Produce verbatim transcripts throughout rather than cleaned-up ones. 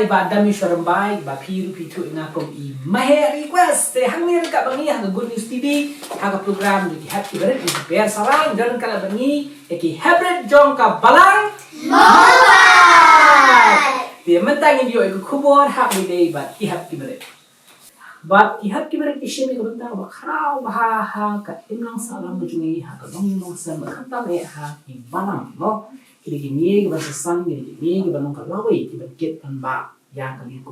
Bad Damiswar Rymbai, ba phi ruh phi ïathuh ïa nga kum i Mahe Request. Te hangne ruh ka ba ngi ha ka Good News T V, ha ka program jong ki hep ki barit, ngi pher sara, don ka la ba ngi ïa ki hep barit jong ka Balang Mobile. Te mynta ngin ïoh ïa ka khubor ha kaba ïadei bad ki hep ki barit. Bad ki hep ki barit ki shim ïa ka bynta kaba khraw bha ha ka imlang sahlang ka jong ngi, ha ka longïing longsem, bad khamtam eh ha ki balang, mo. Ki dei kine kiba sa san, ki dei kine kiba long ka lawei, kiban kit ban bah ïa ka lynti.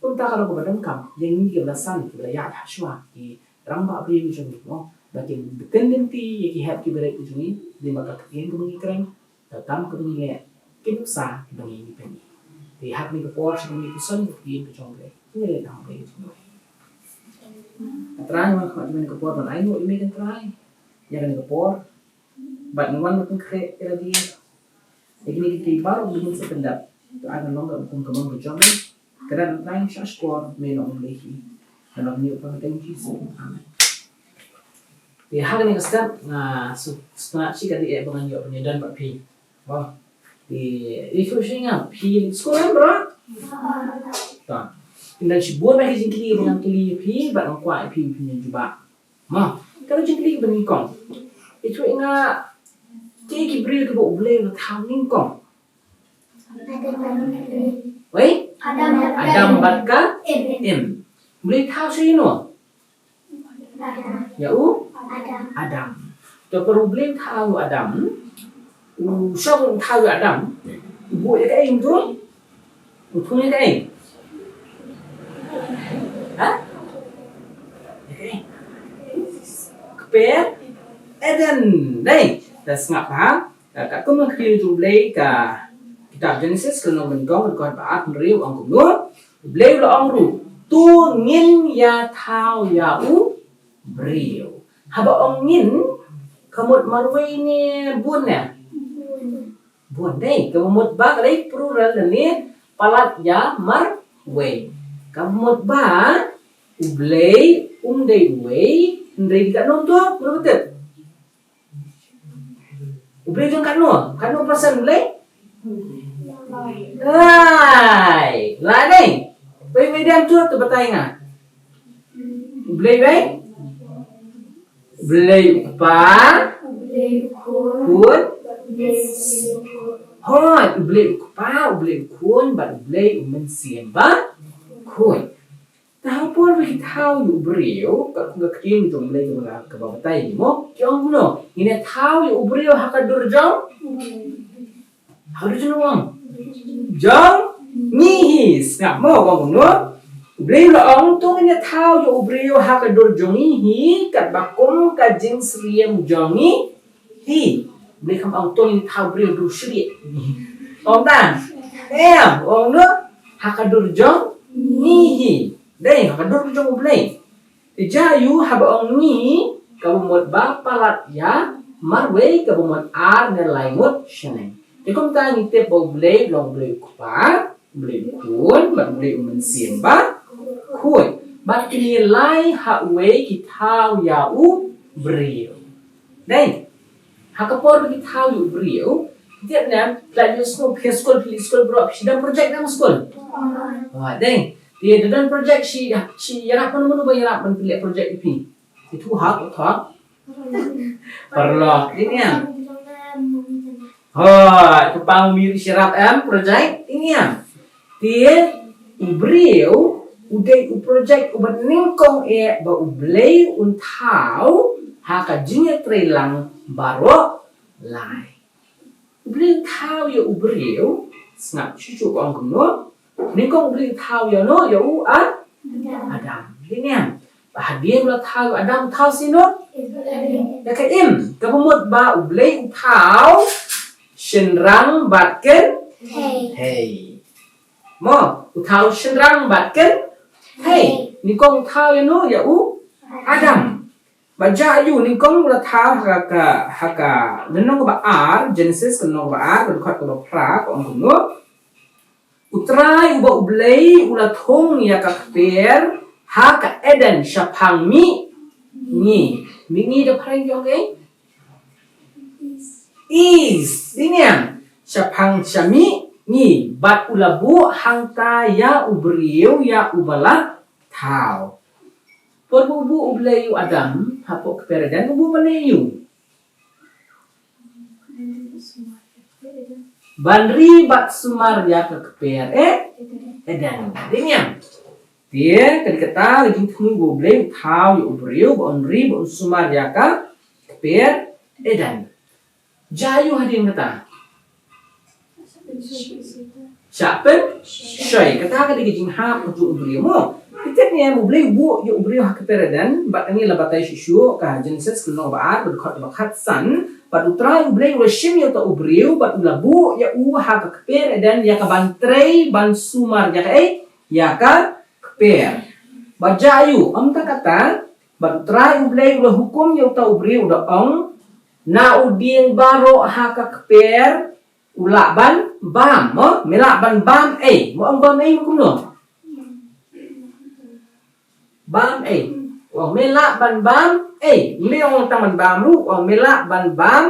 Kumta ka long kaba donkam ïa ngi kiba la san, kiba la ïaid ha shuwa, ki rangbah briew ki jong ngi, mo, ba kin btin lynti ïa ki hep ki barit ki jong ngi, lymda ka ktien kaba ngi kren, ka kam kaba ngi leh, ki nuksa kiba ngi pyni. Te ha kane ka por sha kane ka sien ka ktien ka jong U Blei. Ngi leit na U Blei ka jong ngi. A Trai, ngi wan ha kane ka por ban ainguh ïa me, a Trai, ïa kane ka por. Bad ngi wan ban pynkhreh ïa lade. Ïa kine kiei kiei baroh kiba ngin sa pyndep, to ai ban long kum ka mon ka jong me. Kynran, a Trai, ngi shah shkor, me long U Blei hi. Ngan ong ïa u Kpa, ha ka kyrteng U Jisu. Amen. Te ha kane ka step nga sngewtynnat shi katdei eh ba ngan ïoh ban ïadon bad phi. Mo. Te ïathuh sha nga, phi leit skul em, bro? Te ynda shibun ba ki jingkylli ba ngan kylli ïa phi, bad ngan kwah ïa phi, phin ïa jubab. Mo, ka jingkylli kaba nyngkong. Ïathuh ïa nga, kiei ki briew kiba U Blei u la thaw nyngkong? Wei? Adam. Adam bad ka Im. Im. U Blei u thaw sha ïano? Adam. Ïa u? Adam. Adam. Te por U Blei u thaw ïa u Adam, u shong u thaw ïa u Adam, u buh ïa kaei mynta? U thung ïa kaei? Ha? Ïa kaei? Kper Eden. Dei, te sngap bha. Ka, katkum ka ktien jong U Blei, ka kitab Genesis, ka lynnong ba nyngkong, ka dkhot ba arphew, ong kumno? U Blei u la ong ruh, to ngin ïa thaw ïa u briew. Haba ong ngin, ka mut marwei ne bun ne? Bun, dei, kaba mut ba ka dei plural lane palat ïa marwei. Kaba mut ba U Blei um dei uwei, hynrei dei katno to, mut ba tip. U Blei u don katno? Katno persen U Blei? Lai. Lai dei. Wei, wei dang, to, to batai nga. U Blei wei? U Blei u Kpa, Khun. Hooid, U Blei u Kpa, U Blei u Khun, bad U Blei u Mynsiem Bakhuid. Te ha ka por ba ki thaw ïa u briew, katkum ka ktien jong U Blei kaba, kaba batai mo, ki ong kumno? Ngin ïa thaw ïa u briew ha ka dur jong, ha ka dur jong u, jong ngi hi. Sngap mo, ong kumno? U Blei u la ong, to ngin ïa thaw ïa u briew ha ka dur jong ngi hi, katba kum ka jingsyriem jong ngi hi. U Blei kam ong to ngin thaw briew dur shrieh. Ong dang. Em, ong noh, ha ka dur jong ngi hi. Dei, ha ka dur jong U Blei. Te jia ïa u haba ong ngi, kaba mut ba palat ïa marwei, kaba mut ar ne lai ngut shaneng. Te kumta ngi tip ba U Blei u long U Blei u Kpa, U Blei u Khun, bad U Blei u Mynsiem Bakhuid. Bad kine lai ha uwei ki thaw ïa u briew. Dei. Ha ka por ba ki thaw ïa u briew, tip ne, phi la ïoh sngewthuh, phi skul, phi skul baroh, phi don project ne em skul? Wa, dei. Te da don project, shi, shi ïarap, mano mano ba ïarap ban pynleh project ïa phi? Te tu hak, tu hak. Paralok, dei ne em? Hooid, tu pang mir shi ïarap em project, dei ne em? Te u briew u dei u project uba nyngkong eh ba U Blei un thaw ha ka jingïatreilang baroh lai. U Blei u thaw ïa u briew, sngap shuh shuh ka ong kumno. Nyngkong U Blei u thaw ïa uno, ïa u A-, Adam. Dei ne em? Ba hadien ba la thaw ïa u Adam, u thaw sha ïano? Ïa ka Im. Kaba mut ba U Blei u thaw shynrang bad kynthei. Mo, u thaw shynrang bad kynthei. Nyngkong u thaw ïa uno, ïa u Adam. Ba jia ïa u, nyngkong u la thaw ha ka, ha ka lynnong kaba ar, Genesis ka lynnong kaba ar, ka dkhot kaba phra, ka ong kumno. U Trai uba U Blei u la thung ïa ka kper ha ka Eden shaphang mihngi. Mihngi da phareng ki ong kaei? East. Dei ne em? Shaphang, sha mih-, Ngi, bad u la buh hangta ïa u briew ïa uba la thaw. Por ba u buh u Blei ïa u Adam hapoh kper Eden, u buh ban ïa u ban ri bad sumar ïa ka kper, eh? Eden. Dei niam. Te ka dei kata ka jingthmu ba u Blei u thaw ïa u briew ba un ri ba un sumar ïa ka kper Eden. Jia ïa u hadien kata. Shah pynshoi. Kata ka dei ka jinghap ka jong u briew mo. Te tip ne em, u Blei u buh ïa u briew ha kper Eden, bad ngi la batai shuh shuh ka Genesis ka lynnong ba ar, ka dkhot ba khatsan, bad u Trai u Blei u la shim ïa uta u briew, bad u la buh ïa u ha ka kper Eden, ïa ka ban trei, ban sumar ïa kaei, ïa ka kper. Bad jia ïa u, ym tang kata, bad u Trai u Blei u la hukum ïa uta u briew u da ong, na u dieng baroh ha ka kper, u lah ban bam, mo? Me lah ban bam ei, mo ong bam ei mo kumno? Bam ei. Ong me lah ban bam ei. Me ong tang ban bam ruh, ong me lah ban bam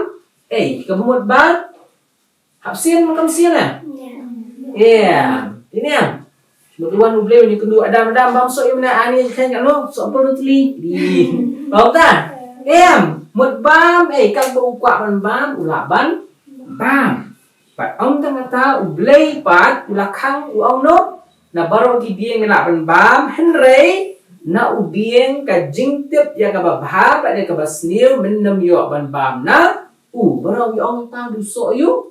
ei. Ka mut ban hap sien mo kam sien ah? Em. Ini em. Mut wan u Blei u ïakynduh Adam, Adam bam soh ïa u mane ani khen ka no, soh apple tli. Di. Bam ta? Em. Mut bam ei, katba u kwah ban bam, u lah ban bam. Bad ym tang kata, u Blei pat u la khang u ong no, na baroh ki dieng me lah ban bam, hynrei na u dieng ka jingtip ïa kaba bha bad ïa kaba sniew men ym ïoh ban bam na u. Baroh ngi ong tang du soh ïa u.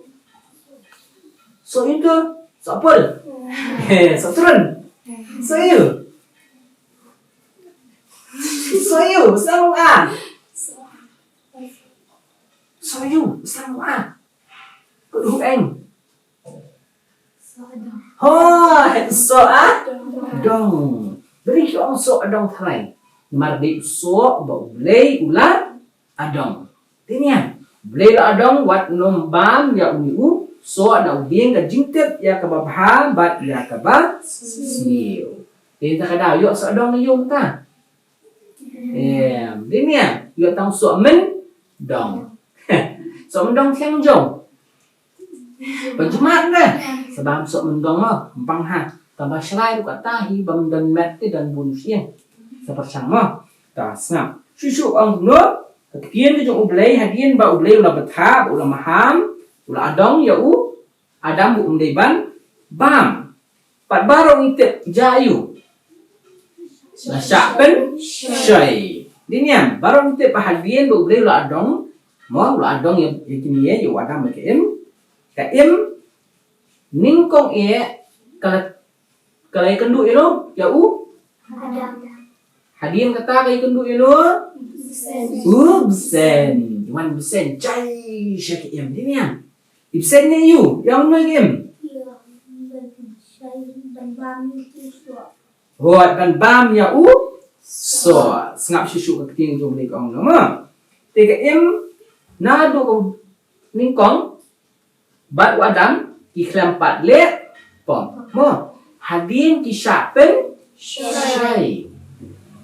Soh ïa u to, soh apple. Soh trun. Soh ïa u. Soh ïa u, sang u a. Soh ïa u, sang u a. Kut hu eng. Hooid, soh a dong. Bri ki ong soh a dong tharai. Namar dei u soh ba u Blei u la a dong. Te niam, u Blei u la a dong wat nym bam ïa une u soh na u dieng ka jingtip ïa kaba bha bad ïa kaba sniew. Te ta ka daw ïoh soh a dong ïa u ta. Em, dei niam, ïoh tang soh myndong. Soh myndong thiang jong. Ba jmat ne. Sa bam soh myndong mo, ym pang ha. Tang ba shrai ruh kata hi bym don met te don bun sien. Sa pyrshang mo. Ta sngap. Shuh shuh ong kumno, ka ktien ka jong u Blei hadien ba u Blei u la bthah, u la maham, u la a dong ïa u Adam ba um dei ban bam. Pat baroh ngi tip jia ïa u. La shah pynshoi. Dei niam, baroh ngi tip ba hadien ba u Blei u la a dong, mo, u la a dong ïa, ïa kine, ïa u Adam bad ka Im. Ka Im nyngkong eh ka la, ka la ïakynduh ïa u, ïa u Hadien kata ka ïakynduh ïa u? Bsen. U bsen. Wan bsen. Jai sha ka Im. Dei niam. I bsen ne ïa u. Ïa u ne ka Im. Hooid, ban bam ïa u soh. Sngap shuh shuh ka ktien jong u Blei ka ong noh mo. Te ka Im naduh ka nyngkong bad u Adam ki khlem pat leh pop. Mo, hadien ki shah pynshoi.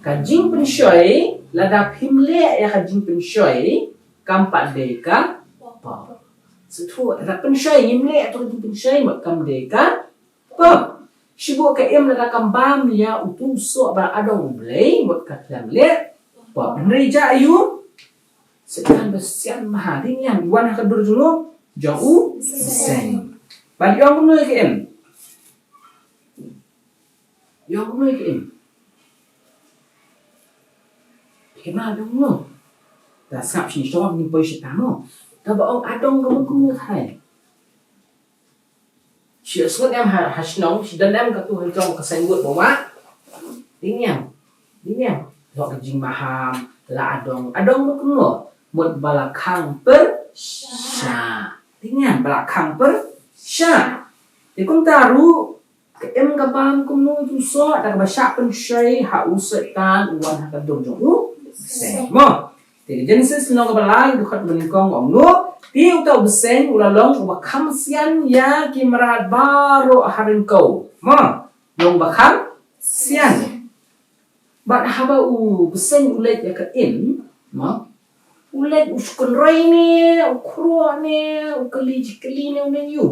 Ka jingpynshoi, lada phim leh ïa ka jingpynshoi, kam pat dei ka pop. Sngewthuh, lada pynshoi ngim leh ïa ka jingpynshoi, mut kam dei ka pop. Shibun ka Im lada kam bam ïa utu u soh ba la a dong u Blei, mut ka khlem leh pop. Hynrei jia ïa u Soitan ba sian bha, dei niam, wan ha ka dur jong u, jong u bsen. Bad ïong kumno ïa ka Im? Ïong kumno ïa ka Im? Kynmaw ïong kumno? Da sngap shini shong ngin poi shata mo. Kaba ong a dong ka mut kumno thai. Shi ïohsngew em ha, ha shnong, shi don em katu ha jong ka signboard ba wah. Dei niam. Dei niam. Lok ka jingmaham, la a dong. A dong mut kumno? Mut ba la khang pyrshah. Dei niam, ba la khang pyrshah. Te kumta ruh, ka Im ka bam kumno tu soh, da kaba shah pynshoi ha u Soitan u wan ha ka dur jong u bsen. Mo. Te ka Genesis lynnong kaba lai, dkhot ba nyngkong ong noh. Te uta u bsen u la long uba kham sian ïa ki mrad baroh ha ryngkew. Mo, long ba kham sian. Bad haba u bsen u leit ïa ka Im, mo, u leit u shu kynroi ne, u khroh ne, u kylli jingkylli ne, u ne ïu.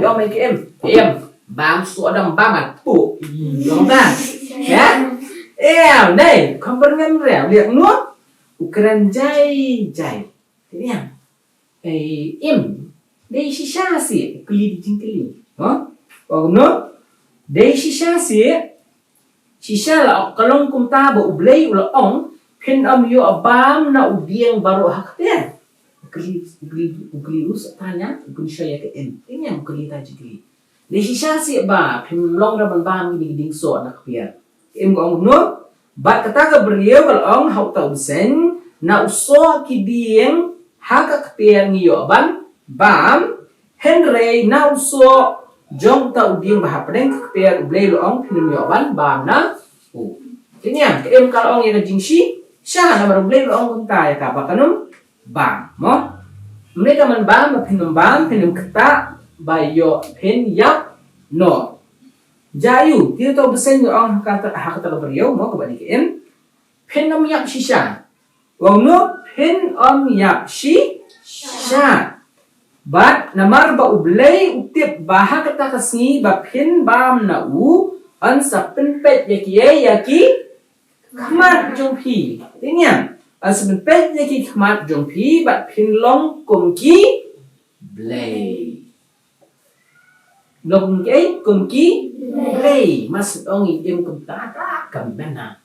Ïong mai ka Im. Ka Im. Bam soh dang bam atu. Ïong ta. Ya? Em, dei. Kham pyrngem re. Liak nu. U kren jai jai. Te niam. Ei, Im. Dei shisha sih. Kylli di jingkylli. Ha? Ong kumno? Dei shisha sih. Shisha la ka long kumta ba U Blei u la ong, phin ym ïoh bam na u dieng baroh ha kper. U kylli, u kylli, u kylli u sa tanya, u kylli sha ïa ka Im. Te niam u kylli ta jingkylli. Dei shisha sih ba phim long ruh ban bam kine ki dieng soh na kper. Ka Im ka ong kumno? Bad kata ka briew ka la ong ha uta u bseiñ, na u soh ki dieng ha ka kper ngi ïoh ban bam, hynrei na u soh jong uta u dieng ba hapdeng ka kper U Blei u la ong phin ym ïoh ban bam na u. Te niam, ka Im ka la ong ïa ka jingshisha namar U Blei u la ong kumta ïa ka ba kan ym bam, mo. Ym dei ka man bam ba phin ym bam, phin ym ktah ba ïoh phin ïap noh. Jaiu, te uta u bseiñ u ong ha kata, ha kata ka briew, mo, kaba dei ka Im. Phin ym ïap shisha. Ong kumno, phin ym ïap shisha. Bad namar ba U Blei u tip ba ha kata ka sngi ba phin bam na u, yn sa pynpeit ïa kiei, ïa ki khmat jong phi. Te niam, yn sa pynpeit ïa ki khmat jong phi bad phin long kum ki blei. Long kum ki, kum ki blei. Mas ong i Im kumta, ka mena.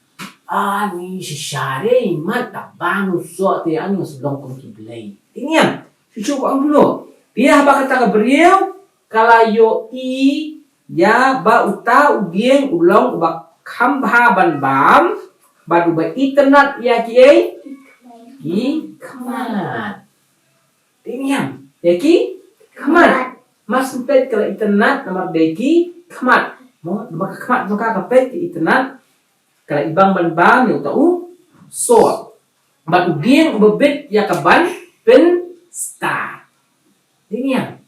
Ani shisha re, mat ta bam u soh te ani mas long kum ki blei. Te niam, shu shu ong dulu. Te haba kata ka briew ka la ïohi ïa ba uta u dieng u long uba kham bha ban bam, bad uba itynnad ïa kiei, ki khmat. Te niam, ïa ki khmat. Mas peit ka la itynnad namar dei ki khmat. Mo, namar ka khmat jong ka ka peit ka itynnad. Ka la ibang ban bam ïa uta u soh. Bad u dieng uba bit ïa ka ban pynstad. Te niam.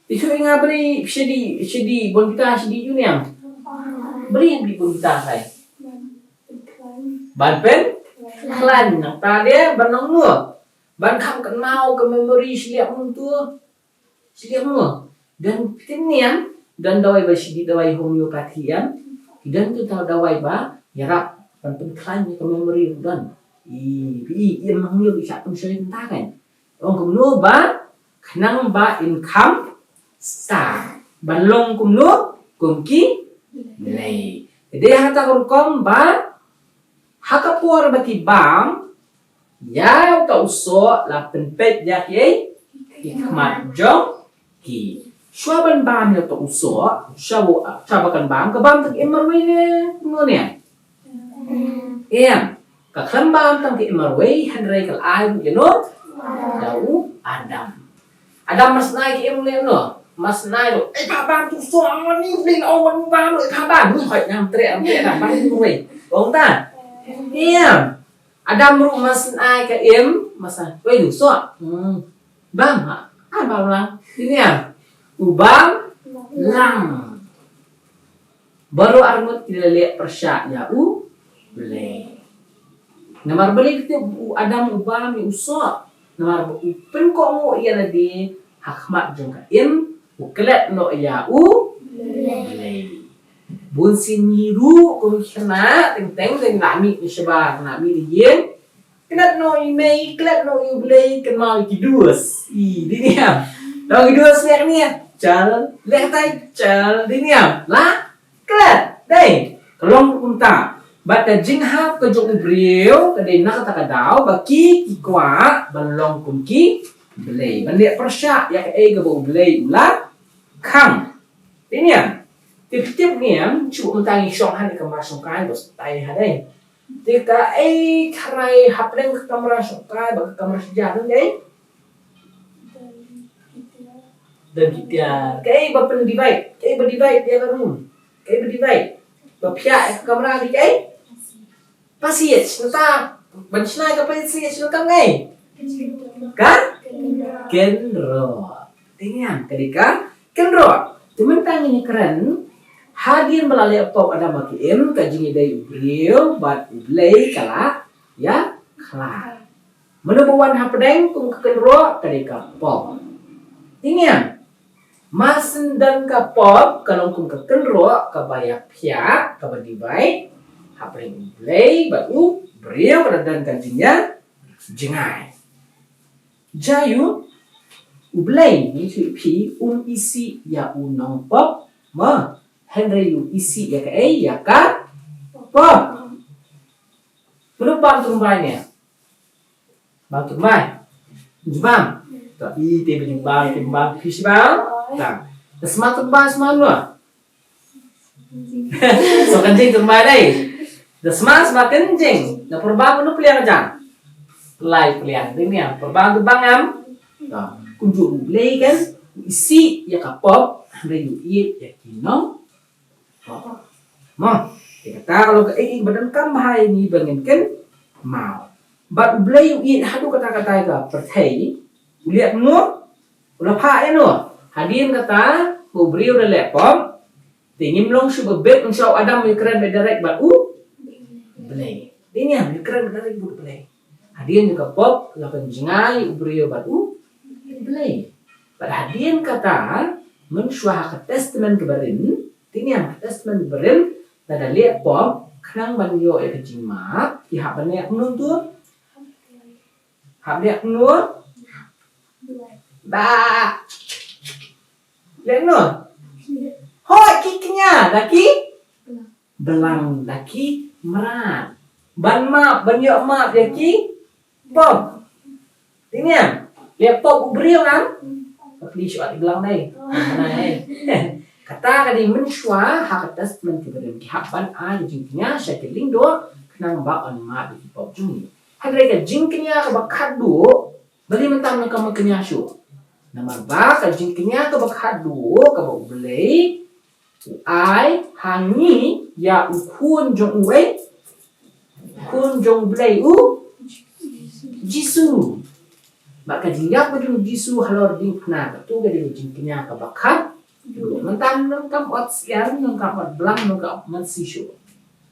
Te shu ïa nga bri shadi, shadi bon kita shadi ju niam. Bri bi bon kita sai. Ban pynkhlaiñ nangta de ban nang ngur. Ban kham kynmaw ka memory shi liang mynta. Shi liang mo. Don phi tip niam, don dawai ba shi dawai homeopathy em. Ki don tu tau dawai ba ïarap ban pynkhlaiñ ka memory don. I, i, i, i, mang ïoh i shah pynshoi mynta kan. Ong kumno ba khnang ba in kham stad. Ban long kumno kum ki blei. Te dei ha kata ka rukom ba ha ka por ba ki bam ïa uta u soh la pynpeit ïa kiei, ki khmat jong ki. Shuwa ban bam ïa uta u soh, shuwa, shuwa ba kan bam, ka bam tang Im marwei ne kumno ne? Em, ka khlem bam tang ka Im marwei, hynrei ka la ai ruh ïa no, ïa u Adam. Adam mas nai ka Im ne no, mas nai ruh. Eh, pha bam tu soh, ni dei la ong bam ruh, eh, pha bam ni hoi nang treh, treh, pha bam ni wei. Ong ta? Em. Adam ruh mas nai ka Im, mas nai. Wei tu soh. Hmm. Bam ha. Ah, bam lang. Ni ya. U bam lang. Baroh arngut ki la leh pyrshah ïa U Blei. Namar balei kata u Adam u bam ïa u soh. Namar ba u pynkohnguh ïa lade ha khmat jong ka Im, u klet noh ïa U Blei. Bun sien ngi ruh kum khynnah teng teng teng la mih na shabar, la mih na ïing. Klet noh ïa i mei, klet noh ïa U Blei, kynmaw ïa ki duwai. I, dei ne em? Noh ki duwai sngewbha ne em? Chal, leh tai chal, dei ne em? La klet, dei. Ka long kumta. Bad ka jinghap ka jong u briew ka dei na kata ka daw ba ki, ki kwah ban long kum ki blei. Ban leh pyrshah ïa kaei kaba U Blei u la khang. Dei ne em? Tip tip ne em, shu mynta ngi shong ha kane ka kamra shongkai, bas tai ha dei. Te kaei tharai hapdeng ka kamra shongkai bad ka kamra sha jar dei? Don ki tiar. Kaei ba pyn divide? Kaei ba divide ïa ka room? Kaei ba divide? Ba pynïaid ïa ka kamra dei kaei? Passage, nangta ban shna ïa ka passage nangta kaei? Ka? Kynroh. Te niam, ka dei ka kynroh. Te mynta ngin ïa kren hadien ba la leh pop Adam bad ka Im, ka jingïadei u briew bad U Blei ka la ïakhlad. Mano ba wan hapdeng kum ka kynroh, ka dei ka pop. Te niam. Mar shen don ka pop, ka long kum ka kynroh kaba ïaphiah, kaba divide hapdeng U Blei bad u briew, ka la don ka jingïajngai. Ïa u, U Blei, ngi tip phi, um isih ïa u nongpop, mo, hynrei u isih ïa kaei, ïa ka pop. Mano ba ong tynrai ne? Bang tynrai. Jubab. Tapi te bang jubab, jubab phi shu bang. Tang. Te sma tynrai sma no. So kan jing tynrai dei. Te sma sma kan jing. Na pyrba mano pliang jang. Lai pliang dei ne. Pyrba tu bang am. Tang. Kumjuh U Blei kan. Isih ïa ka pop. Hynrei u ïeit ïa ki nong. Mo, te kata ka long kaei ba donkam bha ïa ngi ba ngin kynmaw. Bad U Blei u ïeit haduh katta katta ïa ka pyrthei, u leh kumno, u la phah ïa no. Hadien kata, ba u briew u la leh pop, te ngim long shuh ba bit, ngim shuh, Adam u ïakren beit direct bad U Blei. Dei ne, u ïakren beit direct bad U Blei. Hadien ka pop la pynjngai u briew bad U Blei. Bad hadien kata, mynshuwa ha ka Testament kaba rim, te niam, ha ka Testament kaba rim, lada leh pop, khnang ban ïoh ïa ka jingmap, ki hap ban leh kumno tu? Hap leh kumno? Ba. Leh kumno? Hoi, ki kñia, da ki? Blang, da ki mrad. Ban map, ban ïoh map ïa ki pop. Te niam, leh pop u briew ngam? Ka pli shuh ïa blang dei. Kata ka dei mynshuwa ha ka Testament kaba rim, ki hap ban ai jingkñia sha ki lyngdoh, khnang ba yn map ïa ki pop jong ngi. Hynrei ka jingkñia kaba khatduh, balei mynta ngam kñia shuh? Namar ba ka jingkñia kaba khatduh kaba U Blei u ai ha ngi ïa u khun jong u, eh? Khun jong U Blei u Jisu. Bad ka jingïap ka jong U Jisu halor diengphna, katu ka dei ka jingkñia kaba khatduh. Mynta ngam ot syiar, ngam ot blang, ngam ot mynsiem shuh.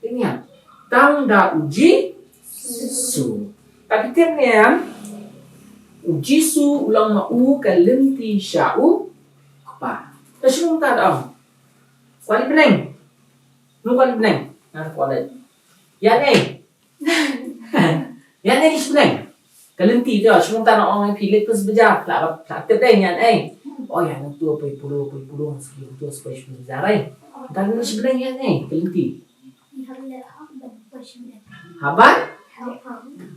Te niam, tang da U Jisu. Te phi tip niam, U Jisu u long ma u ka lynti sha u Kpa. Te shu mynta da ong, kwah leit bneng. Nong kwah leit bneng. Nga kwah leit. Ïa ne. Ïa ne leit bneng. Ka lynti te, shu mynta na ong phi leit pynshai bazaar, la, la tip dei ïa ne. Oh ïa ne tu poi puro, poi puro, ngan shu tu poi pynshai bazaar ai. Te leit bneng ïa ne, ka lynti. Haba?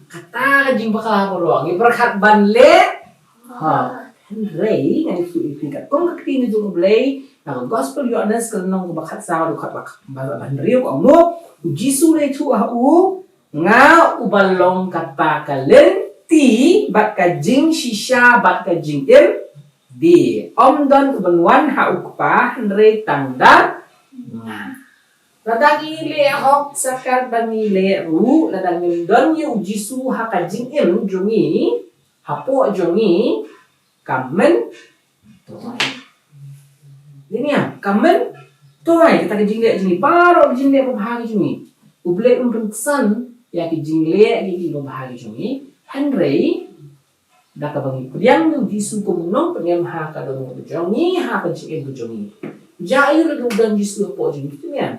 Kata ka jingbakla baroh ngi pyrkhat ban leh. Ha. Hynrei ngan ïathuh ïa phi katkum ka ktien jong U Blei na ka Gospel Ïoannis ka lynnong kaba khatsaw, dkhot ba, ba, ba hynriew ka ong, U Jisu u la ïathuh ha u, nga uba long kata ka lynti bad ka jingshisha bad ka jingim. Dei, ym don uban wan ha u Kpa hynrei tang da nga. Lada ngi leh hok, sa katba ngi leh ruh, lada ngim don ïa U Jisu ha ka jingim jong ngi, hapoh jong ngi, ka myntoi. Dei niam, ka myntoi, kata ka jingleh jong ngi, baroh ka jingleh babha ka jong ngi. U Blei um pynksan ïa ka jingleh ka jong ngi babha ka jong ngi. Hynrei da kaba ngi pdiang ïa U Jisu kum u nongpynim ha ka dohnud ka jong ngi, ha ka jingim ka jong ngi. Ïa aïu lada ym don Jisu hapoh jong ngi, te niam,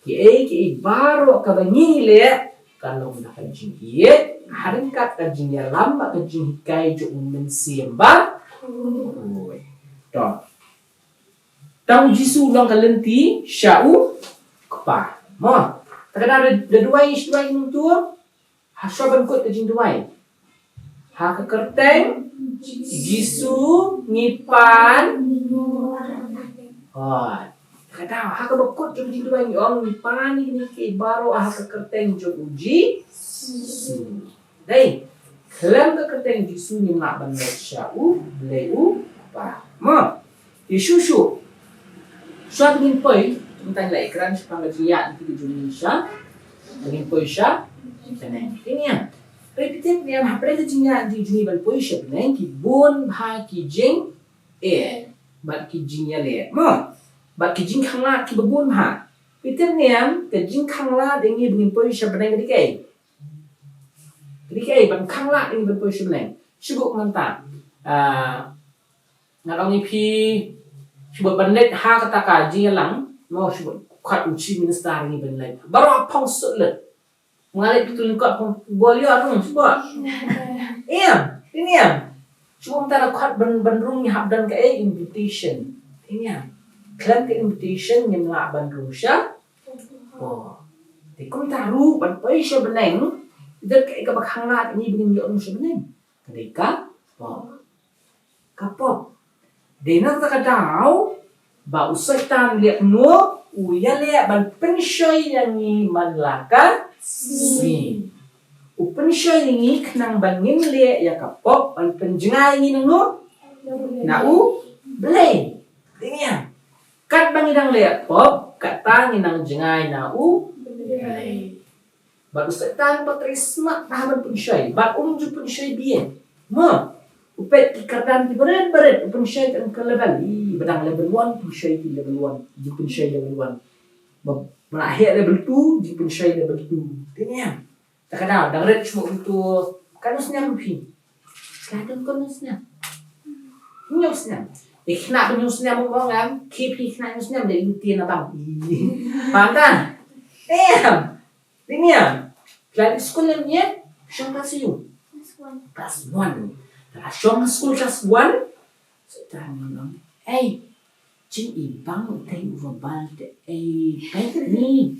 kiei kiei baroh kaba ngi leh ka long da ka jingïeit, ha ryngkat ka jingïalam bad ka jinghikai jong U Mynsiem Bakhuid. To. Tang U Jisu u long ka lynti sha u Kpa. Mo. Te ka da, da duwai, shu duwai ngi tu. Ha, shuwa ban kut ka jingduwai. Ha ka kyrteng Jisu ngi pan. Oh, ka daw, ha kaba kut jong ka jingduwai ngi ong, ngi pan ïa kine kiei baroh ha ka kyrteng jong U Jisu. Dei, khlem ka kyrteng Jisu ngim lah ban leit sha U Blei U Kpa. Mo. Te shuh shuh. Shuwa ba ngin poi, mynta ngi la ïakren shaphang ka jingïaid lynti ka jong ngi sha, ba ngin poi sha bneng. Te niam, phi tip niam, hapdeng ka jingïaid lynti jong ngi ban poi sha bneng, ki bun bha ki jingeh bad ki jingïaleh. Mo, bad ki jingkhanglad kiba bun bha. Phi tip niam, ka jingkhanglad ïa ngi ba ngin poi sha bneng ka dei kaei? Ka dei kaei ban khanglad ïa ngi ban poi sha bneng? Shu buh mynta. Ah, ngan ong ïa phi, Shu ban leit ha kata ka jingïalang, mo, shu ban khot u Chief Minister ngi ban leit. Baroh phong suit leit. Nga leit tu lyngkot phong bol ïa rung shu ba. Em, ini em. Shu ban ta khot ban ban rung ngi hap don ka, eh, invitation. Ini em. Khlem ka invitation ngim lah ban rung sha. Oh. Te kumta ruh ban poi sha bneng. Dei ka, ka ba khang lad ngi ban ïoh rung sha bneng. Ka dei ka pop. Ka pop. Dei na kata ka daw ba u Soitan leh kumno, u ïaleh ban pynshoi ïa ngi man la ka sngi. U pynshoi ïa ngi khnang ba ngin leh ïa ka pop ban pynjngai ngi na u, na u Blei. Dei ngi ïa. Katba ngi dang leh pop, kata ngi nang jngai na u Blei. Bad u Soitan pat trei smat bha ban pynshoi. Bad um ju pynshoi bieit. Mo. U peit ki kyrdan ki barit barit, u pynshoi tang ka level. Ih, ba dang level one, pynshoi ki level one. Ju pynshoi level one. Ba, ba la heh level two, ju pynshoi level two. Te ïa. Ta ka daw, dang rit shu tu. Kan u snem phi. Ka dang kan u snem. Hynñiew snem. Te khynnah ba hynñiew snem u ong em, ki phi khynnah hynñiew snem, dei u tien na bang. Ih. Paham ta? Em. Dei ngi ïa. Phi la dep skul lem ïa? Shong class u? Class one. Class one. Te la shong skul class one. Soitan u ong, "Ei, jin i bang te u va bal te ei, peit ni.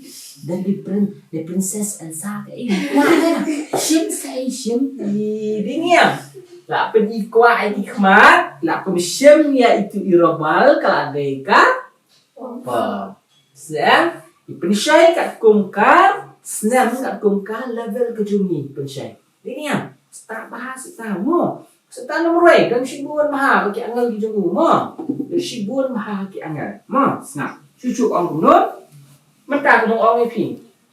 Dan the prin-, the princess Elsa te ei. Kwah te na. Shim sa ei shim." Ih, dei ngi ïa. La pyn i kwah ïa ki khmat, la pyn shim ïa itu i robal, ka la dei ka pop. Seh, i pynshoi katkum ka snem, katkum ka level ka jong ngi pynshoi. Dei ngi ïa, start bha Soitan mo. Soitan number one, don shibun bha ki angel ki jong u mo. Don shibun bha ki angel mo. Sngap. Shu shu ong kumno. Mynta kumno ong ïa phi.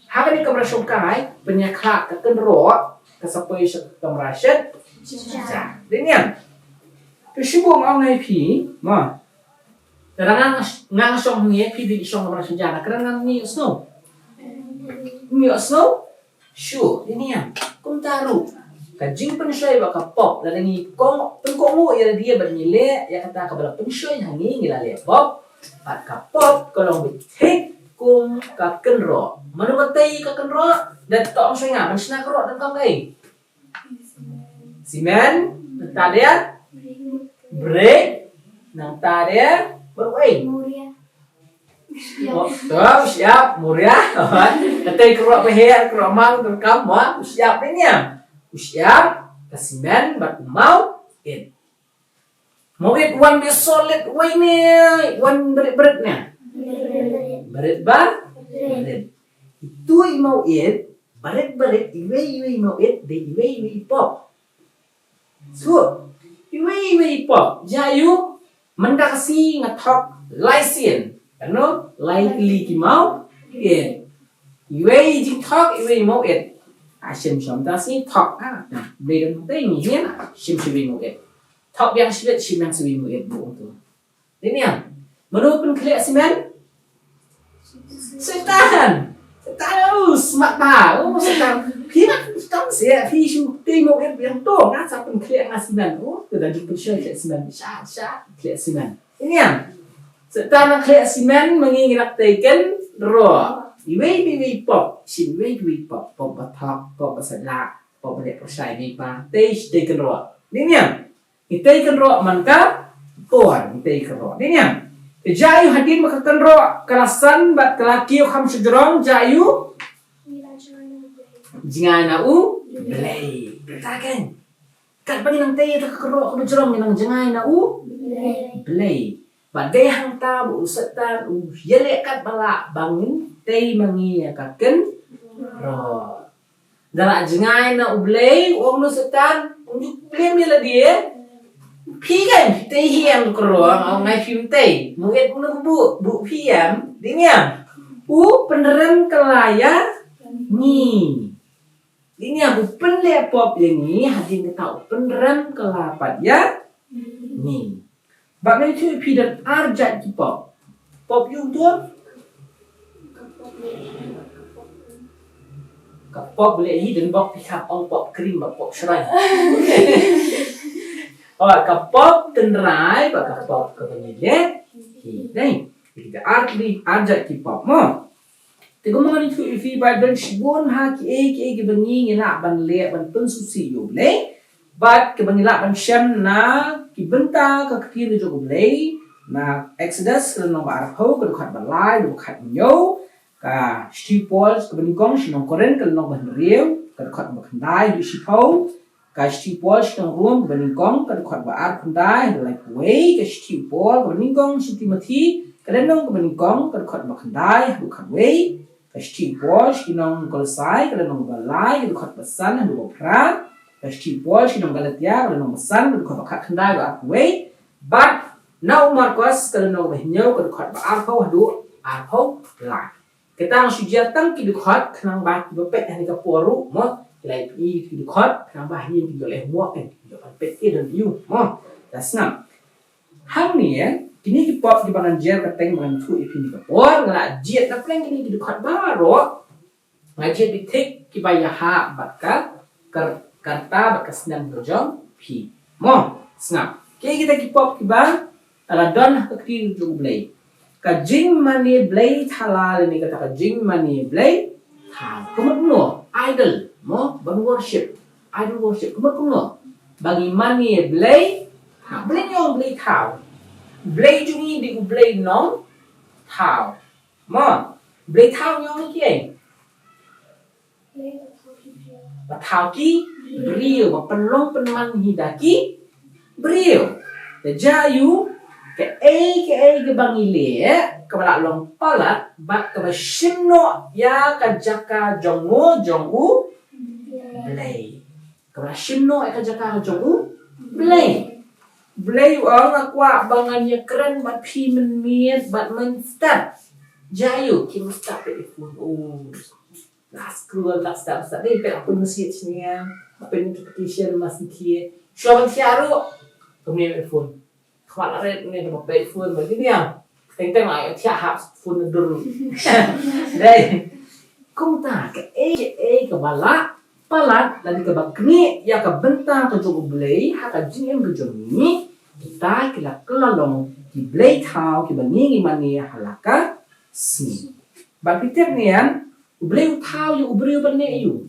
Ha kane ka kamra shongkai, pynïakhlad ka kynroh, ka sa poi sha ka kamra shet. Ja. Dei ngi ïa. Ka shibun ong ïa phi mo. Te lada nga, nga shong hangne, phi dei shong kamra shynja, kren ngan ïohsngew. Ïohsngew? Shu, dei ngi ïa. Kumta ruh. Ka jingpynshoi bad ka pop, lada ngi kong, pynkohnguh ïa lade bad ngi leh ïa kata kaba la pynshoi ha ngi, ngi la leh pop. Bad ka pop ka long beit thik kum ka kynroh. Mano ba tei ka kynroh? Da to ong shoi nga, ban shna kynroh da kong ei. Simen, nangta de? Brick, nangta de? Baroh ei. Moria. Oh, to, u shyiap, moria. Ka tei kynroh ba heh, kynroh maw, kynroh kam, wa, u shyiap, dei ngi ïa. U shyiap, ka simen, bad u mawit. Mawit wan beit solid wei ne, wan barit barit ne. Barit ba? Barit. Itu i mawit, barit barit, iwei iwei mawit, dei iwei iwei pop. So, iwei iwei pop, ïa u, mynta ka sngi nga thok lai sien. Kano, lai tylli ki mawit. Iwei jingthok, iwei mawit. Ah, shim shim ta sngi thok, ah, na, dei dang tei ngi hien, ah, shim shim iwei mawit. Thok biang shibit, shim biang shibit mawit, bu tu. Dei ngi ïa. Mano pynkhleh simen? Soitan. Soitan, oh, smat bha. Oh, Soitan. Phi, Soitan, sia, phi shu tei mawit biang to. Nga sa pynkhleh nga simen. Oh, tu dah jingpynshoi khleh simen. Sha, sha, khleh simen. Dei ngi ïa. Soitan khleh simen, ma ngi ngi la tei kynroh. Iwei, iwei, iwei pop. Shim iwei, iwei pop. Pop ba thok, pop ba satlak, pop ba leh pyrshah ïa i pa. Tei, tei kynroh. Dei ngi ïa. Ngi tei kynroh man ka por, ngi tei kynroh. Dei ngi ïa. Te jia ïa u hadien ba ka kynroh ka la san bad ka la kiew kham shajrong, jia ïa u jngai na u Blei. Kata kein. Katba ngi nang tei ïa ka kynroh kaba jrong ngi nang jngai na u Blei. Bad dei hangta ba u Soitan u ïaleh katba lah ba ngin tei ma ngi ïa ka kynroh. Da la jngai na u Blei, u ong na u Soitan, um ju blame ïa lade. Phi kan, phi tei hi ïa ka kynroh, nga ong ngai phim tei. Mawit mano ka buh, buh phi ïa, dei ngi ïa. U pynrem kylla ïa ngi. Dei ngi ïa, u pynleh pop ïa ngi, hadien kata u pynrem kylla pat ïa ngi. Bad nga ïathuh ïa phi don ar jait ki pop. Pop ïa u tu. Ka pop leh hi, don bok phi kham ong pop krim bad pop shrine. Oh, ka pop tynrai bad ka pop kaba ngi leh. Dei, kita artylli arjat ki pop mo. Te kumba ngan ïathuh ïa phi ba don shibun ha kiei kiei kiba ngi ngi lah ban leh ban pynsngewsih ïa U Blei. Bad kiba ngi lah ban shem na ki bynta ka ktien ka jong U Blei, na Exodus ka lynnong ba arphew ka dkhot ba lai haduh ba khathynñiew, ka shithi u Paul kaba nyngkong sha ki nong Korinth ka lynnong ba hynriew ka dkhot ba khyndai haduh shiphew, ka shithi u Paul sha ki nong Rom kaba nyngkong ka dkhot ba arphew khyndai haduh laiphew wei, ka shithi u Paul kaba nyngkong sha ki Timothi ka lynnong kaba nyngkong ka dkhot ba khyndai haduh khatwei, ka shithi u Paul sha ki nong Kolosai ka lynnong ba lai ka dkhot ba san haduh ba phra, ka shithi u Paul sha ki nong Galatia ka lynnong ba san ka dkhot ba khatkhyndai haduh arphew wei, bad na u Markos ka lynnong ba hynñiew ka dkhot ba arphew haduh arphew lai. Kata nga shu jia tang ki dkhot khnang ba kiba peit ha kane ka por ruh mo, ki la ïohi ki dkhot khnang ba ha ïing kin ïoh leh homework, kin ïoh ban peit ïa don ïa u mo. Te sngap. Hangne, kine ki pop kiba ngan jer kyrteng ba ngan ïathuh ïa phi ha kane ka por, nga la jied na pdeng kine ki dkhot baroh, nga jied beit thik kiba ïahap bad ka kar-, karta bad ka snem ka jong phi. Mo, sngap. Kiei kita ki pop kiba la don ha ka ktien jong U Blei? Ka jingmane blei thala lane kata ka jingmane blei thaw. Ka mut kumno? Idol, mo, ban worship. Idol worship. Ka mut kumno? Ba ngi mane blei, ha, blei ñiong, blei thaw. Blei jong ngi dei U Blei Nongthaw. Mo, blei thaw ñiong ngi kiei? Ba thaw ki briew, ba pynlong pynman hi da ki briew. Te jia ïa u, kaei kaei kaba ngi leh kaba la long palat bad kaba shim noh ïa ka jaka jong u, jong U Blei. Kaba la shim noh ïa ka jaka jong U Blei. Blei u ong, nga kwah ba ngan ïakren bad phi mynmiet bad mynstep. Jia ïa u, ki mynstep ïa u phone. Oh. La scroll, la step, step. Dei peit, la pynmessage nia, la pynnotification, messenger. Shuwa ban thiah ruh, kumne ïa phone. Khmat la ret ne, da peit phone ba kine ïa. Teng teng la thiah ha phone na dur. Dei. Kumta kaei kaei kaba la palat lane kaba knieh ïa ka bynta ka jong U Blei ha ka jingim ka jong ngi, kita ki la kylla long ki blei thaw kiba ngi ngi mane ha la ka sngi. Bad phi tip ne em, U Blei u thaw ïa u briew ban leh ïa u.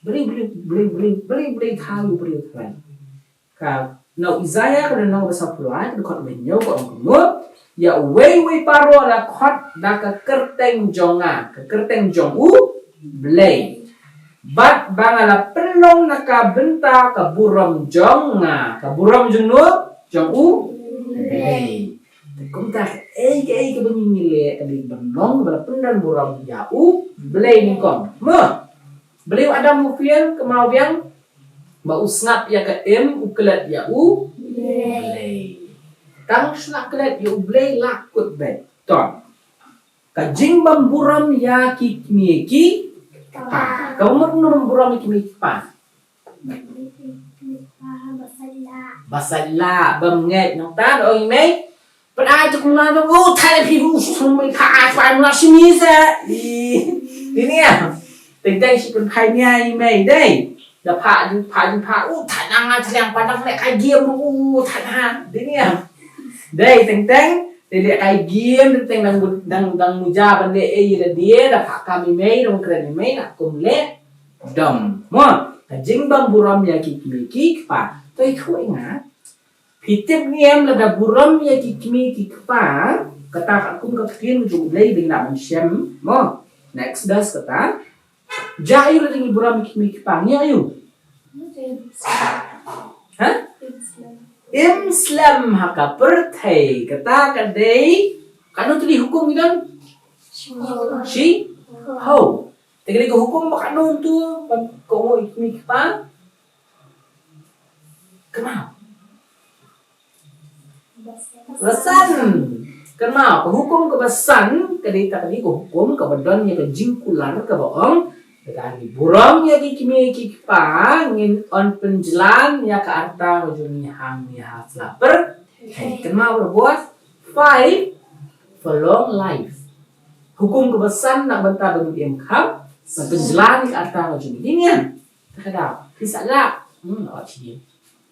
Blei, Blei, Blei, Blei, Blei, Blei thaw ïa u briew thaw. Ka, na u Isaiah ka lynnong ba sawphew lai, ka dkhot ba hynñiew ka ong kumno: Ïa uwei uwei baroh la khot da ka kyrteng jong nga, ka kyrteng jong U Blei. Bad ba nga la pynlong na ka bynta ka burom jong nga, ka burom jong no, jong U Blei. Te kumta kaei kaei kaba ngi ngi leh ka dei ban long ba la pyndon burom ïa U Blei nyngkong. Mo. Balei u Adam u fail, kynmaw biang? Ba u sngap ïa ka im, u klet ïa U Blei. Tang shu la klet ïa U Blei la kut beit. To. Ka jingbymburom ïa ki kmie ki kpa. Ka mut kumno bymburom ïa ki kmie ki kpa? Ba sait lah, bym ngeit nangta, da ong i mei. Pynai tu kumno tu, oh, thait phi, uh, sum mei pha, ai pha, mla sum i sa. I, ini ya. Teng teng shi pynphai nia i mei dei. Da pha ju, pha ju pha, uh, thait na nga thliang padang leh kai game, uh, thait ha. Dei ni ya. Dei teng teng, dei leh kai game, teng teng dang, dang, dang muja ban leh, eh, ïa la dei, da pha kam i mei, dang kren i mei, na kum leh dom. Mo, ka jingbymburom ïa ki kmie ki kpa. To i khu i nga. Phi tip ne em, lada burom ïa ki kmie ki kpa, kata ka kum ka ktien jong U Blei ba ngi lah ban shem, mo. Na Exodus kata. Jia ïa u lada ngi burom ïa ki kmie ki kpa, ngi ïa u. Ha? Im slem ha ka pyrthei, kata ka dei, kano tylli hukum ngi don? Shi? Ho. Te ka dei ka hukum ba kano tu, ba ka ong ïa ki kmie ki kpa? Kynmaw. Ba san. Kynmaw, ka hukum kaba san, ka dei ta ka dei ka hukum kaba don ïa ka jingkular kaba ong, lada ngi burom ïa ki kmie ki kpa, ngin ym pynjlan ïa ka rta ka jong ngi hangne ha slap pyrthei. Kynmaw, ba bos, five, for long life. Hukum kaba san na ka bynta ba ngin im kham, ban pynjlan ïa ka rta ka jong ngi. Dei ne em? Te ka daw. Phi sa lah. Hmm, oh, shi.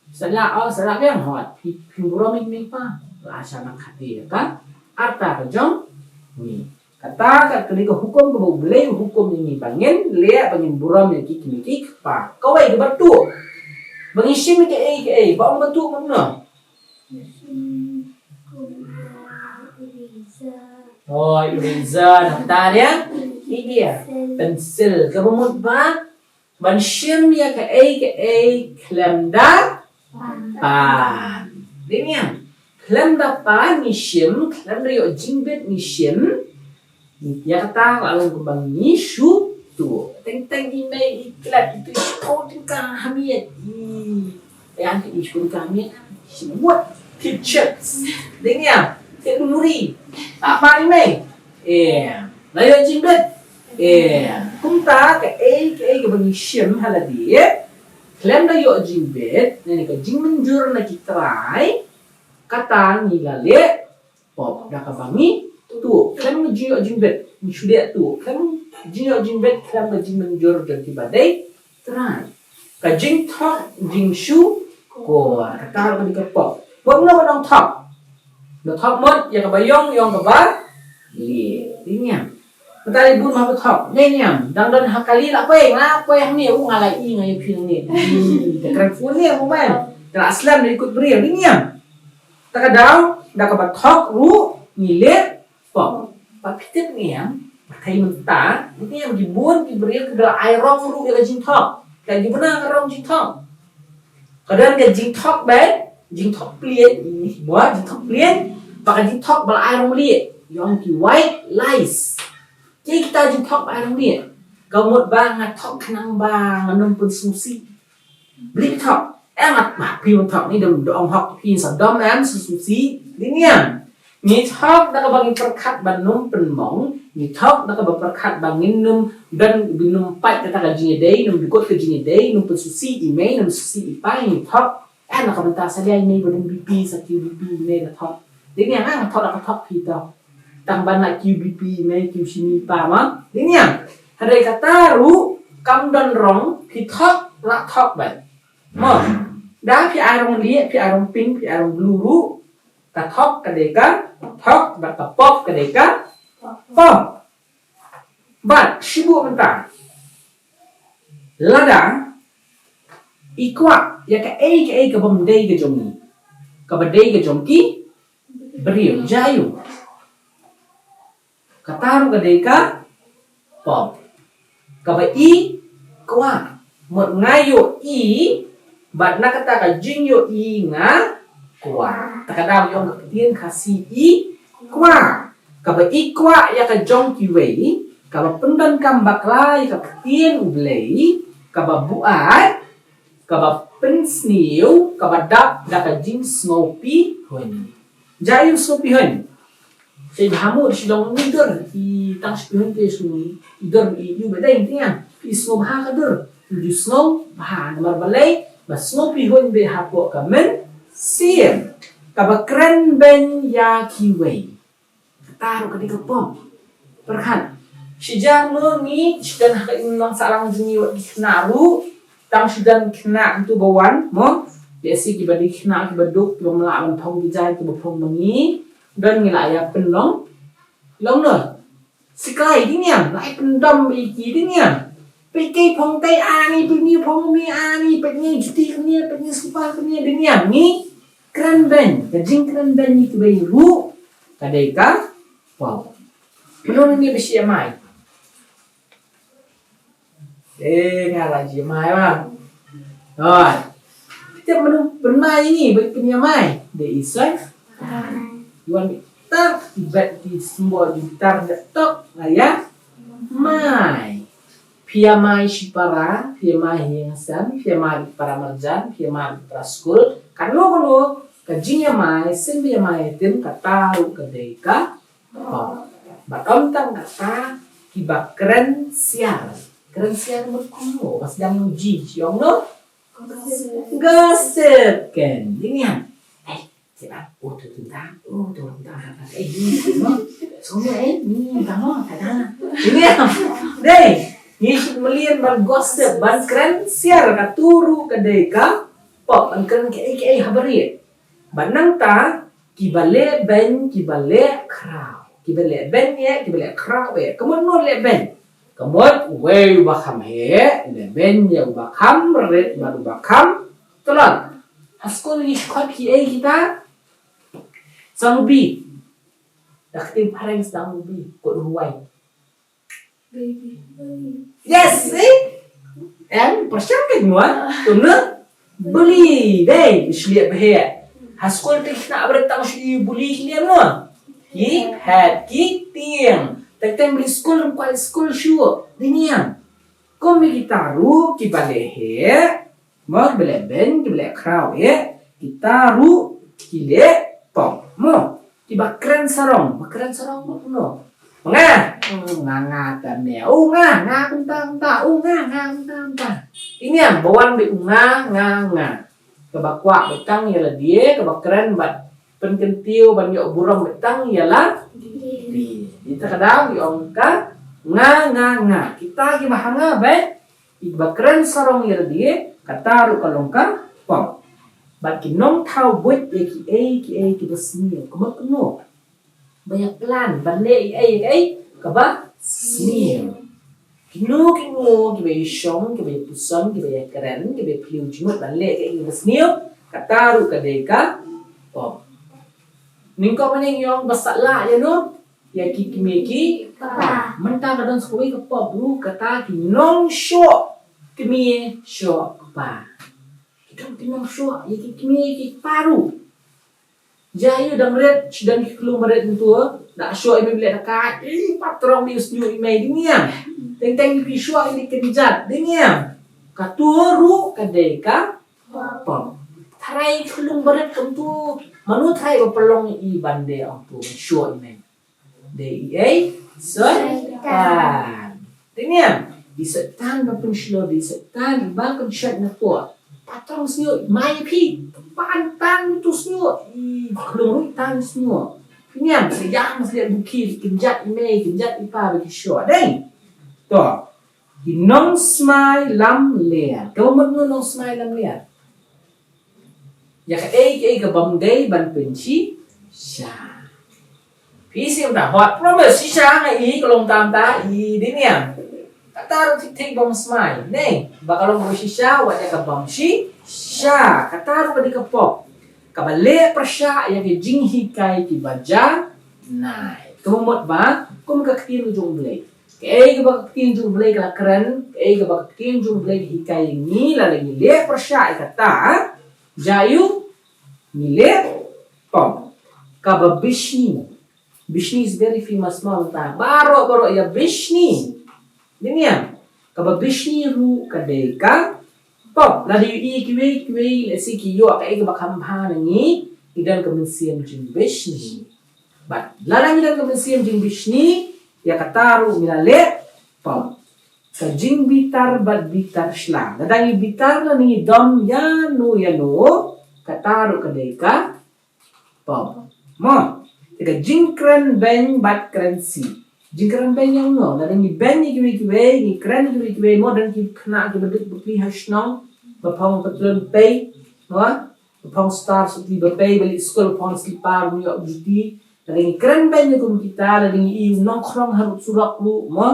Sa lah, oh, sa lah biang, hot. Phi, phi burom ïa ki kmie ki kpa. Ba sha nang khati ïa ka arta ka jong ngi. Kata ka kane ka hukum kaba U Blei u hukum ïa ngi ba ngin leh, ba ngin burom ïa ki kmie ki kpa. Kawei kaba tuh. Ba ngi shim ïa kaei kaei, ba ong ba tuh kumno? Oh, eraser, nangta ïa? Ïa, pencil. Kaba mut ba ban shim ïa kaei kaei khlem da pan. Dei ne em? Khlem da pan ngi shim, khlem da ïoh jingbit ngi shim. Ïa kata ka long kaba ngi shu tuh. Teng teng i mei i klet itu i shkor tyngka ha miet. Ïa ki i shkor tyngka ha miet. Shi mut. Tip chips. Dei ne em? Tip muri. Apa i mei? Eh, la ïoh jingbit. Eh, kumta kaei kaei kaba ngi shim ha lade, khlem da ïoh jingbit, ne ka jingmynjur na ki trai, kata ngi la leh pop da kaba ngi tuh, khlem ka jingïoh jingbit, ngi shu leh tuh, khlem jingïoh jingbit, khlem ka jingmynjur jong kiba dei trai. Ka jingthok jingshukor, kata ruh ka dei ka pop. Mut ngi ong thok. Ba thok mut ïa kaba ïong, ïong kaba lieh. Dei ne em? Mynta i bun ma ba thok. Dei ne em? Dang don ha kali la poi, nga poi hangne, u nga la i nga ïa phi hangne. Te kren phone ne mobile. Te la slem da i kut briew. Dei ne em? Ta ka daw da kaba thok ruh ngi leh pop. Ba phi tip ne em, ba thei mynta, ne em, ki bun ki briew kiba la ai rong ruh ïa ka jingthok. Ka jingpynang ka rong jingthok. Ka don ka jingthok ba, jingthok plieng, mo, jingthok plieng, ba ka jingthok ba la ai rong lieh, ïa ki white lies. Ki kita jingthok ba ai rong lieh. Ka mut ba nga thok khnang ba ngan ym pynsngewsih. Bli thok. Em, at ma phi thok ni dam dong hok phi sa dam em sususi. Dei ne em? Ngi thok da kaba ngi pyrkhat ba num pynmong, ngi thok da kaba pyrkhat ba ngin num dan, num pait kata ka jingïadei, num dukut ka jingïadei, num pynsusi i mei, num susi i pa, ngi thok. Em, na ka bynta sa dei i mei ba dang B P sa ki B P i mei da thok. Dei ne em, nga thok da ka thok phi thok. Tang ban la Q B P, mei Q shini pa ma. Dei ne em. Hynrei kata ruh kam don rong, phi thok la thok ban. Mo. Da phi ai rong lieh, phi ai rong pink, phi ai rong blue ruh. Ka thok ka dei ka thok, bad ka pop ka dei ka pop. Bad shi buh mynta. Lada i kwah ïa kaei kaei kaba ym dei ka jong ngi, kaba dei ka jong ki briew, jia aiu? Kata ruh ka dei ka pop. Kaba i kwah. Mut nga ïohi, bad na kata ka jingïohi nga kwah. Ta ka daw ïong ka ktien Khasi i kwah. Kaba i kwah ïa ka jong kiwei, kaba pyndonkam bakla ïa ka ktien U Blei, kaba buaid, kaba pynsniew, kaba dap da ka jingsngewpihun. Jia aiu sngewpihun? Sa i bha mo, da shi dong ni dur, i tang sngewpihun te sngewpihun, i dur i, i ba dei te ïa. I sngewbha ka dur, i ju sngewbha, namar balei, ba sngewpihun ba hapoh ka mynsiem. Kaba kren beiñ ïa kiwei. Kata ruh ka dei ka pop. Pyrkhat. Shi jar mo ngi, shi don ha ka imlang sahlang jong ngi wat ki khynnah ruh. Tang shi don khynnah tu ba wan, mo. Ïa si kiba dei khynnah kiba duk, kiba mlah ban phong ki jaiñ, kiba phong ma ngi. Don ngi la ïa pynlong. Long noh. Sikai, dei ne em, la ïa pyndom ba ïa ki, dei ne em. Peit kei phong tei ani, peit ni phong mi ani, peit ni juti kane, peit ni slipar kane, dei ne em. Ngi kren beiñ, ka jingkren beiñ ngi kiwei ruh ka dei ka pop. Mano ngi ba shi ïa mai? Eh, nga la shi ïa mai ba. Oi. Te mano ban mai ngi ba pynïa mai? Dei i soi. Wan tar i bet i symbol i tar tok la ïa mai. Phi ïa mai shipara, phi ïa mai ha ïing ha sem, phi ïa mai para marjan, phi ïa mai para skul. Kano kano ka jingïa mai, sien ba ïa mai tim kata ruh ka dei ka pop. Bad ym tang kata, kiba kren siar. Kren siar mut kumno, ba sdang ïa u ji, ïong no? Gossip. Gossip, kan. Dei ne em. Eh, siapa? Oh, tu, tu, tu. Oh, tu, tu, tu, tu. Eh, ni, ni, no? Semua, eh, ni, kamu, kata. Dei ne em. Dei. Ngi shu mlien ban gossip, ban kren siar, kata ruh ka dei ka pop, ban kren kiei kiei ha barieh. Bad nangta, Kiba leh beiñ, kiba leh khraw. Kiba leh beiñ eh, kiba leh khraw eh. Ka mut no leh beiñ? Ka mut uwei uba kham heh, leh beiñ ïa uba kham rit bad uba kham tlot. Ha skul ngi khot kiei kita? Sdang u B. Da ka ktien phareng sdang u B. Kot u Y. Baby. Yes, eh? Em, pyrshang ka jingwan. Kumno? Bully, dei, sliep heh. Ha skul te khynnah ba rit tang shu bully sliep mo. Ki phet ki tieng. Teng teng bully skul, ym kwah skul shuh. Dei niam. Kum kita ruh kiba leh heh. Mo, kiba leh beiñ, kiba leh khraw eh. Kita ruh ki leh pop. Mo, kiba kren sarong, ba kren sarong mo kumno? Nga, mm, nga, nga, ta me. Oh, nga, nga, kumta, kumta. Oh, nga, nga, kumta, kumta. Ini yang ba wan bad nga, nga, nga. Kaba kwah bad tang ïa lade, kaba kren bad pynkyntiew ban ïoh burom bad tang ïa lade. Kita ka daw ïoh ong ka nga, nga, nga. Kita kiba ha nga bad kiba kren sarong ïa lade, kata ruh ka long ka pop. Bad ki nongthaw buit ïa kiei kiei kiba sniew, ka mut kumno? Ba ïa plan ban leh ïa kiei kiei kaba sniew. Kino kino kiba ïa shong, kiba ïa puson, kiba ïa kren, kiba ïa plie jingmut ban leh ïa kiei kiei kiba sniew, kata ruh ka dei ka pop. Nyngkong mynne ngi ong ba sah lah ïa no, ïa ki kmie ki kpa. Mynta ka don sa kawei ka pop ruh, kata ki nongshoh kmie shoh kpa. Ki don ki nongshoh ïa ki kmie ki kpa ruh. Ïa ïa dang rit, shi don ki khlung ba rit mynta, da shoh i mei ba leh da ka, i patrong, i sniew i mei, dei niam. Teng teng i shoh i kynjat, dei niam. Katu ruh ka dei ka pop. Tharai khlung ba rit kumtu, mano tharai ba pynlong i ban dei ong tu shoh i mei? Dei i ei? Soitan. Dei niam? I Soitan ba pynshlur, dei i Soitan ba pynshait na pop. Patrong sniew, mai phi, pan tan tu sniew, i khlung ruh tan sniew. Dei niam, sa ïa ma sa ïa buki, kynjat i mei, kynjat i pa ba ki shoh. Dei. To. Ki nongsmai lamler. Ka mut no nongsmai lamler? Ïa kaei kaei kaba ym dei ban pynshisha. Phi shisha, hot promise shisha nga i ka long tam ta i, dei niam. Kata ruh thik thik ba ym smai. Nei, ba ka long ruh shisha wat ïa kaba ym shisha. Kata ruh ka dei ka pop. Kaba leh pyrshah ïa ki jinghikai kiba janai. Ka mut ba kum ka ktien u jong U Blei. Kaei kaba ka ktien jong U Blei ka la kren, kaei kaba ka ktien jong U Blei ka hikai ïa ngi, lada ngi leh pyrshah ïa kata, ïa u ngi leh pop. Kaba bishni. Bishni is very famous mo mynta. Baroh baroh ïa bishni. Dei niam. Kaba bishni ruh ka dei ka pop. Lada ïohi kiwei kiwei, lehse ki ïoh kaei kaba kham bha na ngi, ngi don ka mynsiem jingbishni. Bad lada ngi don ka mynsiem jingbishni, ïa kata ruh ngi la leh pop. Ka jingbitar bad bitar sla. Lada ngi bitar lane ngi dom ïano ïano, kata ruh ka dei ka pop. Mo, te ka jingkren beiñ bad kren sih. Jingkren beiñ ïa uno, lada ngi beiñ ïa kiwei kiwei, ngi kren ïa kiwei kiwei, mo, don ki khynnah kiba duk bapli ha shnong, ba phong patlun pei, mo, ba phong star suti ba pei, ba leit skul ba phong slipar, ba ym ïoh juti. Lada ngi kren beiñ ïa kum kita, lada ngi i u nongkhrong ha surok ruh, mo,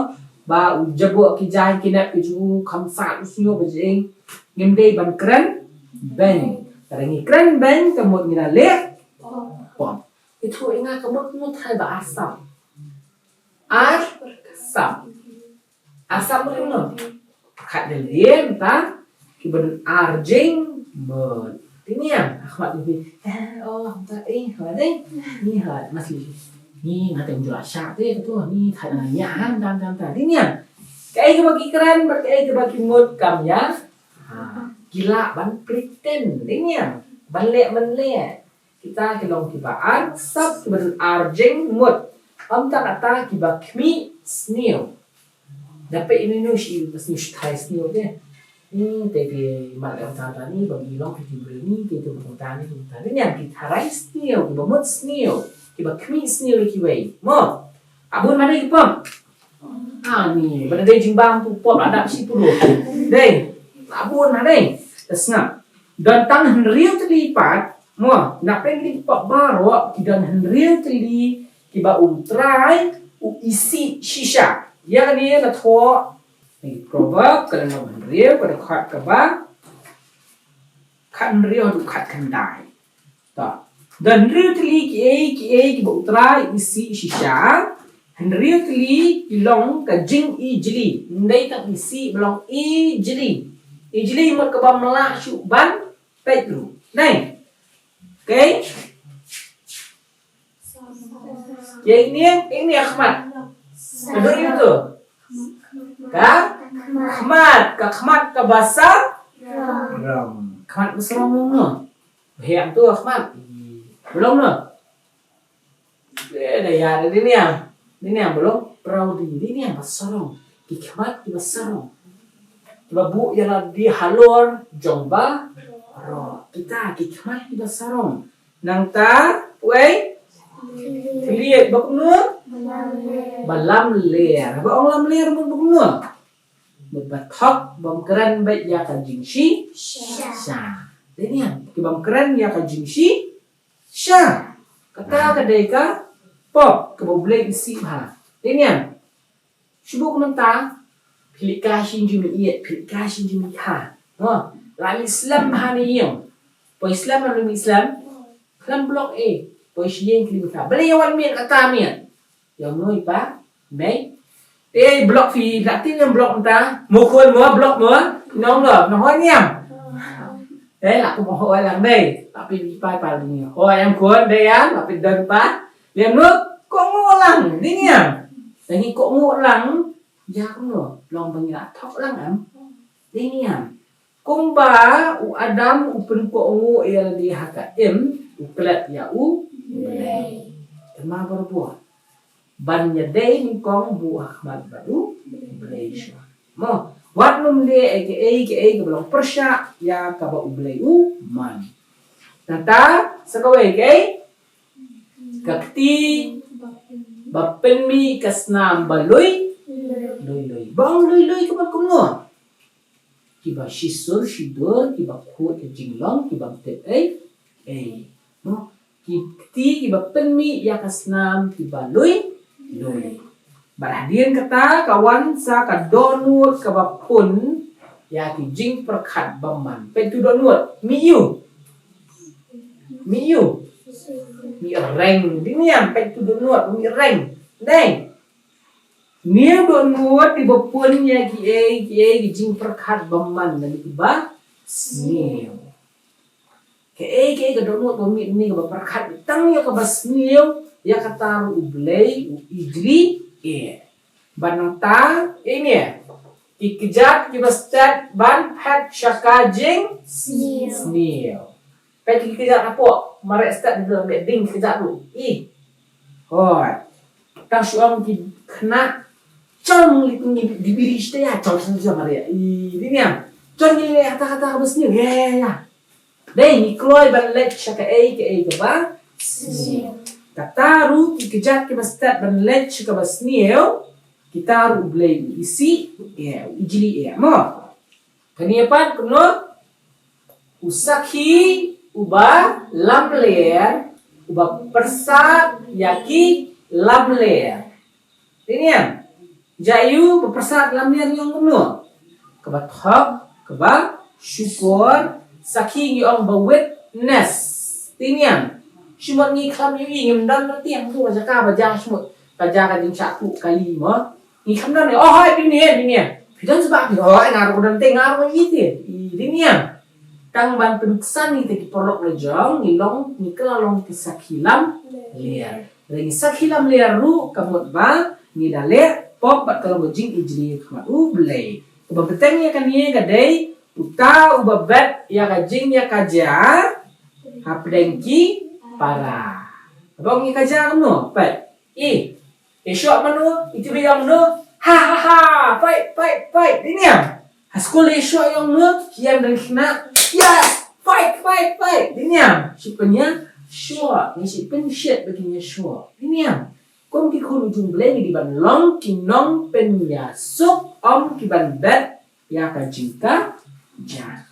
ba u jaboh ki jaiñ ki nep ki jong u, kham sah u sniew ba jing, ngim dei ban kren beiñ. Lada ngi kren beiñ, ka mut ngi la leh pop. Ito i nga ka mut mut hai ba arsap. Arsap. Arsap mut kumno? Khat de liem ta, kiba don ar jingmut. Dei niam, akhmat ni, eh, oh, ta, eh, ha, dei. Ni ha, mas li. Ni nga tem jula sha te tu, ni thai na nya han dan dan ta. Dei niam. Kaei kaba ki kren, bad kaei kaba ki mut kam ïa. Ha, ki lah ban pretend, dei niam. Ban leh ban leh. Kita ki long kiba arsap, kiba don ar jingmut. Ym tang kata kiba khmih sniew. Da peit ïa mino shi ba sniew, shi thai sniew te. Ni te ki mat em ta ta ni ba ngi long ki briew ni te ki ba ta ni ta ni, niam, ki tharai sniew, kiba mut sniew, kiba khmih sniew ïa kiwei. Mo. Abun ma dei ki pop. Ah, ni ba dei jingbam tu pop, ada shi puro. Dei. Abun ma dei. Te sngap. Don tang hynriew tylli pat Mo, na pdeng kine ki pop baroh ki don hynriew tylli kiba u Trai u isih shisha. Ïa kane la thoh na ki Proverb ka lynnong hynriew, ka dkhot kaba khathynriew haduh khatkhyndai. To. Don hynriew tylli kiei kiei kiba u Trai u isih shisha. Hynriew tylli ki long ka jingijli. Ym dei tang isih, ba long ijli. Ijli mut kaba ym lah shuh ban peit ruh. Nai. Okay. Ïa ine, ine khmat. Ka dei ïa tu. Ka khmat, ka khmat kaba sa. Ram. Khmat ba sarong long no. Ba heh tu khmat. Long no. Eh, da ïa da dei niam. Dei niam ba long. Proud dei niam ba sarong. Ki khmat kiba sarong. Kiba buh ïa lade halor jong baroh. Kita ki khmat kiba sarong. Nangta, wei? Thylliej ba kumno? Ba lamler. Ba ong lamler mut ba kumno? Mut ba thok, bym kren beit ïa ka jingshisha. Dei niam, ki bym kren ïa ka jingshisha. Kata ka dei ka pop kaba U Blei u isih bha. Dei niam. Shu buh mynta, phi leit kai sha ïing jong u ïeit, phi leit kai sha ïing jong u kha. Mo, la mih slem ha ïing. Poi slem ha mih slem. Khlem block eh. Poi sha ïing kli mynta. Balei ïa wan miet kata miet. Ïa mano i pa, mei. Eh, block phi, la tip ïa block mynta. Mo khun mo, block mo. Nong lo, nong hoi niam. Eh, la kum hoi lang dei. La phi pai pa ni. Hoi em khun dei ïa, la phi don pa. Lem lut, kohnguh lang, dei niam. Lagi kohnguh lang, ïa kumno, long ba ngi la thok lang em. Dei niam. Kumba u Adam u pynkohnguh ïa lade ha ka im, u klet ïa U Blei. Te ma barabor. Ban ïadei nyngkong buh ha khmat bad U Blei shuwa. Mo, wat nym leh ei kaei kaei kaba long pyrshah ïa kaba U Blei u mon. Nangta, sa kawei kaei, ka kti ba pynmih ka snam ba lui, lui, lui. Ba ong lui, lui ka mut kumno? Kiba shisur shidur, kiba khuid ka jinglong, kiba tip ei ei. Mo, ki kti kiba pynmih ïa ka snam kiba lui, lui. Bad hadien kata ka wan sa ka dohnud kaba pun ïa ki jingpyrkhat bymman. Peit tu dohnud, mih ïu. Mih ïu. Mih reng. Dei niam, peit tu dohnud, mih reng. Dei. Niam dohnud kiba pun ïa kiei kiei ki jingpyrkhat bymman lane kiba sniew. Kaei kaei ka dohnud ba mih ne kaba pyrkhat tang ïa kaba sniew, ïa kata ruh U Blei u ijli eh. Bad nangta, ine, ki kjat kiba stet ban phet sha ka jingsniew. Peit ki kjat hapoh, mareh stet, dei ding kjat ruh. I. Hoi. Tang shu ong ki khynnah, jong li ngi di biri stet ïa, jong shu jong mareh. I, dei niam. Jong ngi leh kata kata kaba sniew. Ïa, ïa, ïa. Dei ngi kloi ban leit sha kaei kaei kaba sniew. Kata ruh ki kjat kiba stet ban leit sha kaba sniew. Kita ruh U Blei u isih, eh, u ijli eh. Mo. Kane pat kumno? U sakhi uba lamler, uba pyrsad ïa ki lamler. Dei niam. Jia ïu ba pyrsad lamler ngi ong kumno? Kaba thok, kaba shukor, sakhi ngi ong ba witness. Dei niam. Shimut ngi khlem ïohi, ngim don rtiang tu ka jaka ba jia shimut. Ka jia ka jingshah tu kali mo. Ngi khlem don, oh hoi bini bini. Phi don sbak phi hoi, nga ruh don te nga ruh ïohi te. I, dei niam. Tang ban pynksan ïa kita ki paralok la jong, ngi long, ngi kylla long ki sakhi lamler. Lada ngi sakhi lamler ruh, ka mut ba ngi da leh pop bad ka long ka jingijli ha khmat U Blei. Kaba bteng ïa kane ka dei uta uba bet ïa ka jingïakajia hapdeng ki para. Haba ong ïakajia kumno? Peit. I, i shoh mano, i tip ïa mano, ha ha ha, fight, fight, fight, dei niam. Ha skul i shoh ïa mano, ki ïam dang khynnah, yes, fight, fight, fight, dei niam. Shu pynïashoh, ngi shu pynshet ba kin ïashoh, dei niam. Kum ki khun u jong U Blei ngi dei ban long ki nongpynïasuk, ym ki ban bet ïa ka jingkajia.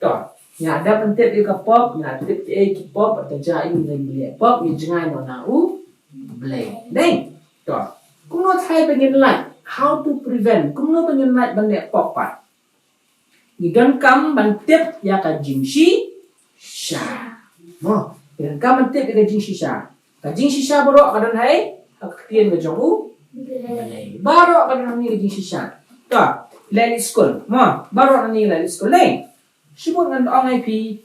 To. Ngi la dep ban tip ïa ka pop, ngi la tip ïa ki pop, bad ka jia ïa ngi leh pop, ngi jngai noh na u Blei. Dei. To. Kumno trai ba ngin lait? How to prevent? Kumno ba ngin lait ban leh pop pat? Ngi donkam ban tip ïa ka jingshisha. Mo, ngi donkam ban tip ïa ka jingshisha. Ka jingshisha baroh ka don ha, ha ka ktien ka jong u Blei. Baroh ka don hangne ka jingshisha. To, leit skul. Mo, baroh hangne leit skul. Lei. Shibun ngan ong ïa phi,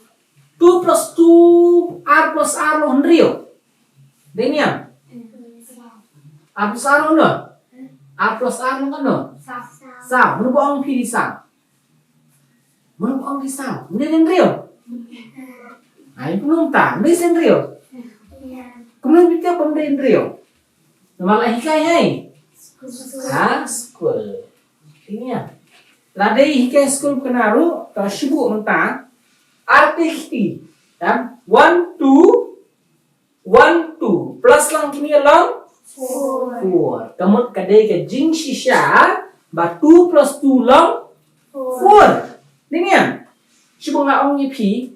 two plus two, ar plus ar long hynriew. Dei ne em? Ar plus ar long hynriew. Ar plus ar long hynriew. Saw. Mano ba ong phi dei saw? Mano ba ong dei saw? Ym dei hynriew. Ai, kumno mynta? Ym dei hynriew. Kumno phi tip ba ym dei hynriew? Namar la hikai ha, ha skul. Dei ne em? Lada hikai skul kane ruh, to shibun mynta. Ar te kti. Em? One, two, one, two. Plus lang kine long? Four. Four. Ka mut ka dei ka jingshisha ba two plus two long? Four. Four. Dei ne em? Shibun nga ong ïa phi,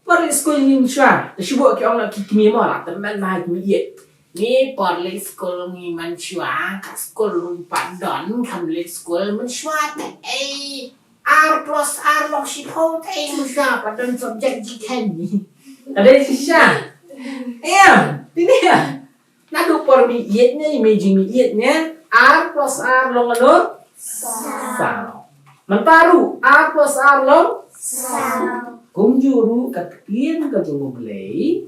por leit skul ngi mynshuwa. Te shibun ki ong la ki kmie mo, la tymmen bha ki kmie ïeit. Ngi por leit skul ngi mynshuwa, ka skul ruh pat don, kam leit skul mynshuwa te ei. Ar plus ar long shiphew te ei mynshuwa, pat don subject G K ni. Ka dei shisha. Ïa, dei ne em? Naduh por mih ïeit ne, mih jingmih ïeit ne, ar plus ar long ano? Saw. Saw. Mynta ruh, ar plus ar long? Saw. Kumjuh ruh ka ktien ka jong U Blei,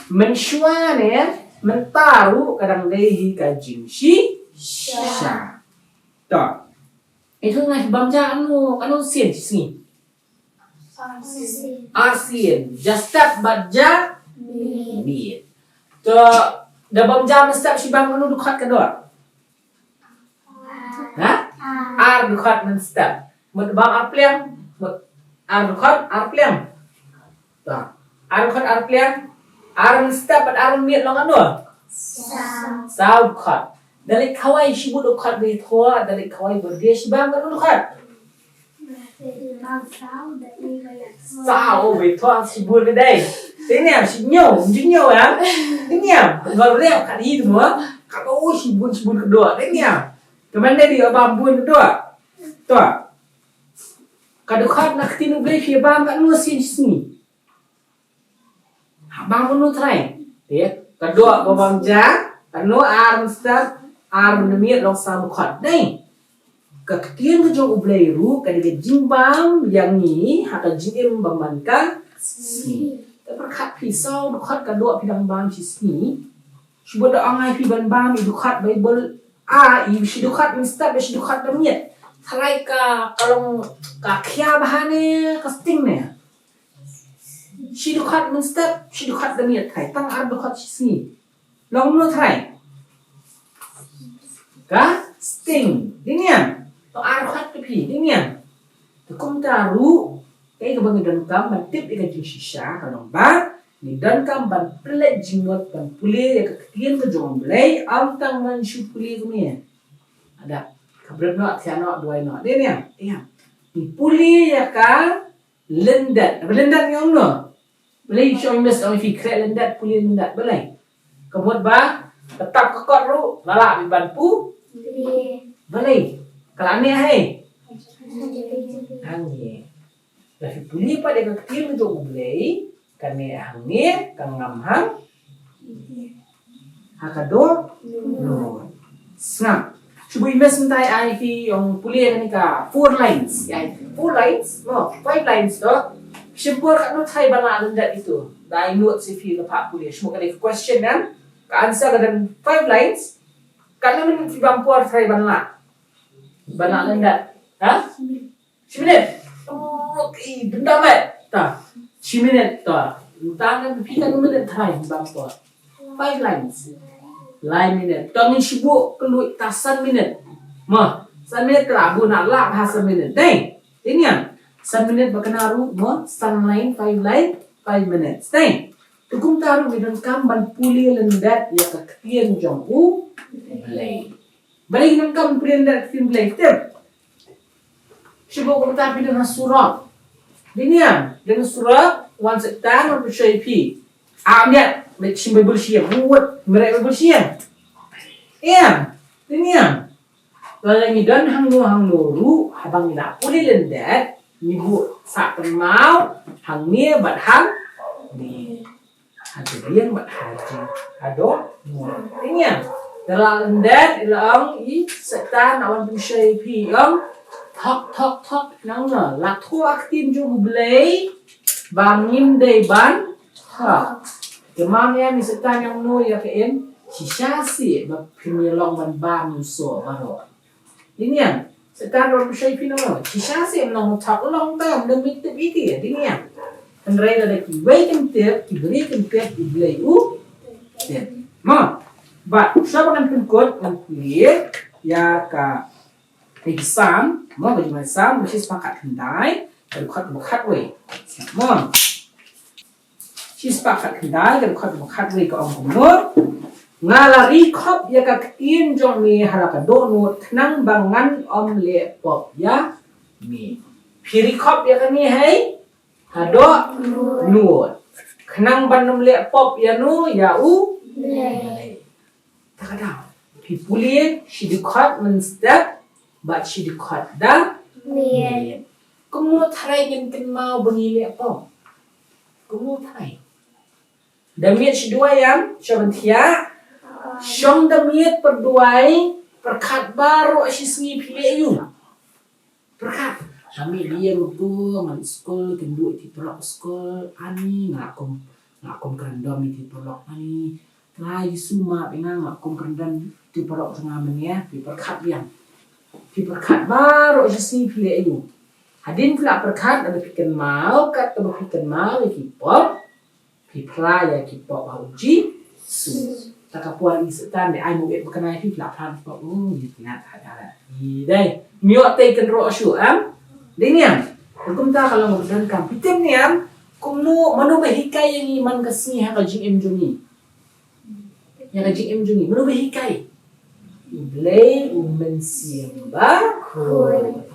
mynshuwa ne, mynta ruh ka dang dei hi ka jingshisha. Sha. To. Ito nga bam ja ano, ano sien shi sngi? Ar sien. Ar sien. Ja step bad ja miet. Miet. To, da bam ja mynstep shibang katno dkhot ka doh? Ha? Ar. Ar dkhot mynstep. Mut bam ar pliang. Mut ar dkhot ar pliang. To. Ar dkhot ar pliang. Ar mynstep bad ar miet long katno? Saw. Saw dkhot. Da leit khawai shibun dkhot ba ïathoh, da leit khawai ba ïadie shibang katno dkhot? Saw, ba ïathoh shibun ka dei. Dei ne em, shi hynñiew, shi hynñiew em. Dei ne em, ngor leh ka dei tu mo. Ka ba u shibun, shibun ka doh. Dei ne em. Ka man dei dei ba bun ka doh. To. Ka dkhot na ka ktien U Blei phi bam katno sien shi sngi? Ha bam katno trai? Te ka doh ba bam ja, katno ar mynstep, ar mynmiet long saw dkhot. Dei. Ka ktien ka jong U Blei ruh ka dei ka jingbam ïa ngi ha ka jingim ba man ka sngi. Te pyrkhat phi saw dkhot ka doh phi dang bam shi sngi. Shu bud da ong ai phi ban bam i dkhot Baibl, a, i shi dkhot mynstep, i shi dkhot da miet. Trai ka, ka long ka khia bha ne ka sting ne. Shi dkhot mynstep, shi dkhot da miet, trai tang ar dkhot shi sngi. Long mano trai? Ka sting. Dei ne em? To ar dkhot ka phi, dei ne em? Te kumta ruh, kaei kaba ngi donkam ban tip ïa ka jingshisha ka long ba ngi donkam ban pynleit jingmut ban pule ïa ka ktien ka jong U Blei, ym tang ban shu pule kumne. Ada ka bret noh, thiah noh, duwai noh. Dei ne em? Ïa. Ngi pule ïa ka lyndet. Ba lyndet ngi ong no. Balei shu ong mes ong phi khreh lyndet, pule lyndet. Balei? Ka mut ba ka tap ka kot ruh la lah ban pu. Balei? Ka la neh ha. Hangne. La phi pule pat ïa ka ktien ka jong U Blei, ka neh hangne, ka ngam hang ha ka dohnud. Sngap. Shu bud i mes mynta ai phi ong pule kane ka four lines. Ai four lines, no, five lines to. Shim por katno trai ban lah lyndet itu? Dei note sha phi la phah pule. Shu bud kane ka question kan. Ka answer ka don five lines. Katno minit phi bam por trai ban lah? Ban lah lyndet. Ha? Shi minit. Oh, okay, bynta met. Ta. Shi minit ta. Tang kan phi kan minit trai bam por. Five lines. Lai minit. Ta ngin shu buh kylluid ta san minit. Mo, san minit ka la buh na la ha san minit. Dei. Dei niam. San minit ba kane ruh mo, san line, five line, five minutes. Dei. Te kumta ruh ngi donkam ban pule lyndet ïa ka ktien jong U Blei. Balei ngi donkam pule lyndet ktien Blei? Tip. Shu buh kumta phi don ha surok. Dei niam, dang sura wan Satan wan pynshoi phi. Am ïa, me shim Baibl sha ïing, wut, me rei Baibl sha ïing. Ïa, dei niam. Lada ngi don hangno hangno ruh, haba ngi la pule lyndet, ngi buh sah kynmaw hangne bad hangne. Ha ka ïing bad ha jingïadon. Dei niam. Te la lyndet, la ong i Satan, la wan pynshoi phi, ong, thok thok thok, nang na la thoh ha ka ktien jong U Blei ba ngim dei ban thok. Te ma ïa mi Satan ïa uno ïa ka im, shisha seh ba phin ïa long ban bam ïa u soh baroh. Dei niam, Satan ruh pynshoi phi nang, shisha seh ym long thok, long tam, ym tip ïa ki, dei niam. Hynrei lada kiwei kin tip, ki briew kin tip, U Blei u tip. Mo, bad shuwa ba ngan pynkut, ngan pule ïa ka, ïa ki Salm, mo, ka jingwan Salm, ka shispah khatkhyndai, ka dkhot ba khatwei. Mo. Shispah khatkhyndai, ka dkhot ba khatwei, ka ong kumno: Nga la ri khop ïa ka ktien jong me ha la ka dohnud, khnang ba ngan ym leh pop ïa me. Phi ri khop ïa kane hei ha dohnud, khnang ban ym leh pop ïa no, ïa U Blei. Te ka daw, phi pule, shi dkhot mynstep bad shi dkhot da miet. Kumno tharai ngin kynmaw ba ngi leh pop? Kumno tharai? Da miet shi duwai, ïam, sha ban thiah. Shong da miet, pyrduwai, pyrkhat baroh shi sngi phi leh aïu. Pyrkhat. Nga mih ïing ruh, nga leit skul, kynduh ïa ki paralok skul, ani, nga kum, nga kum kren dom ïa ki paralok, ani. Trai Jisu map ïa nga, nga kum kren dom ïa ki paralok jong nga mynne, phi pyrkhat biang. Phi pyrkhat baroh shi sngi phi leh aïu. Hadien phi la pyrkhat, lada phi kynmaw, katba phi kynmaw ïa ki pop, phi phla ïa ki pop ha u Jisu. Te ka por i Satan dei ai mawit ba kynai phi, phi la phla pop, oh, ïa ki ngat ha dara. I dei. Ym ïoh tei kynroh shuh, em? Dei niam. Kumta ka long ba donkam. Phi tip niam, kumno, mano ba hikai ïa ngi man ka sngi ha ka jingim jong ngi? Ïa ka jingim jong ngi, mano ba hikai? U Blei u Mynsiem Bakhuid.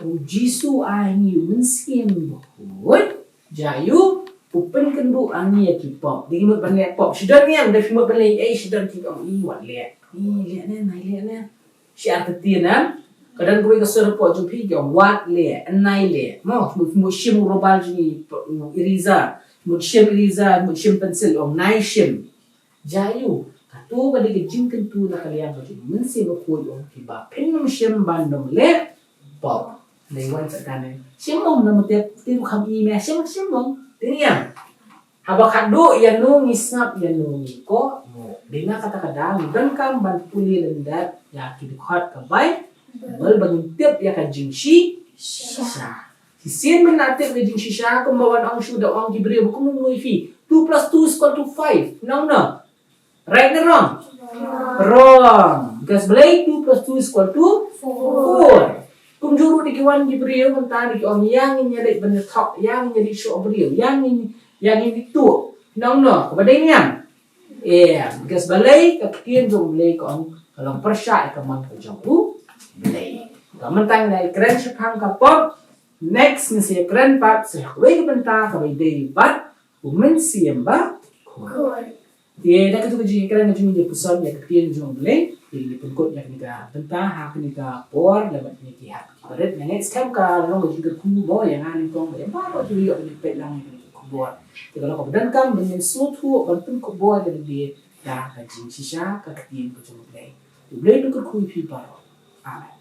U Jisu ai ngi u Mynsiem Bakhuid. Jia ïu, u pynkynduh ïa ngi ïa ki pop. Dei ngi mut ban leh pop. Shi don niam, da phi mut ban leh ei, shi don ki ong, i wat leh. I leh ne, nai leh ne. Shi ar ktien, em? Ka don kawei ka sur hapoh jong phi ki ong wat leh, nai leh. Mo, mut, mut shim u rubber jong ngi, u eraser. Mut shim eraser, mut shim pencil, ong nai shim. Jia ïu, kato ka dei ka jingkyntu na ka liang ka jong u Mynsiem Bakhuid, ong kiba phin ym shym ban ym leh pop. Dei wan sa kane. Shim ong na mutep, te ruh kham i me, shim, shim ong. Te niam. Haba khatduh ïano ngi sngap, ïano ngi kohnguh. Dei na kata ka daw ngi donkam ban pule lyndet ïa ki dkhot ka Baibl ba ngin tip ïa ka jingshisha. Shisien ban lah tip ïa ka jingshisha, kumba wan ong shu da ong ki briew, kumno ong ïa phi, two plus two is equal to five. Nang no. Right ne wrong? Wrong. Because balei two plus two is equal to four. Kumjuh ruh da ki wan ki briew mynta da ki ong ïa ngin ïa leit ban ïa thok, ïa ngin ïa leit shoh briew, ïa ngin, ïa ngin ïa tuh. Nang no, kaba dei niam. Em, because balei ka ktien jong U Blei ka ong ka long pyrshah ïa ka mon ka jong U Blei. Ka mynta ngi la kren shaphang ka pop, next ngi sa kren pat sa kawei ka bynta kaba ïadei bad u Mynsiem Bakhuid. Te da katu ka jingkren ka jong ngi ïa puson ïa ka ktien jong U Blei, te ngi pynkut ïa kane ka bynta ha kane ka por, lem bad kine ki hap kiba rit. Nga ngeit skhem ka long ka jingkyrkhu mo ïa nga nyngkong, ïa baroh kiba ïoh ban peit lang ïa kane ka khubor. Te ka long kaba donkam ban ngin sngewthuh ban pynkhubor ïa lade da ka jingshisha ka ktien ka jong U Blei. U Blei un kyrkhu ïa phi baroh. Amen.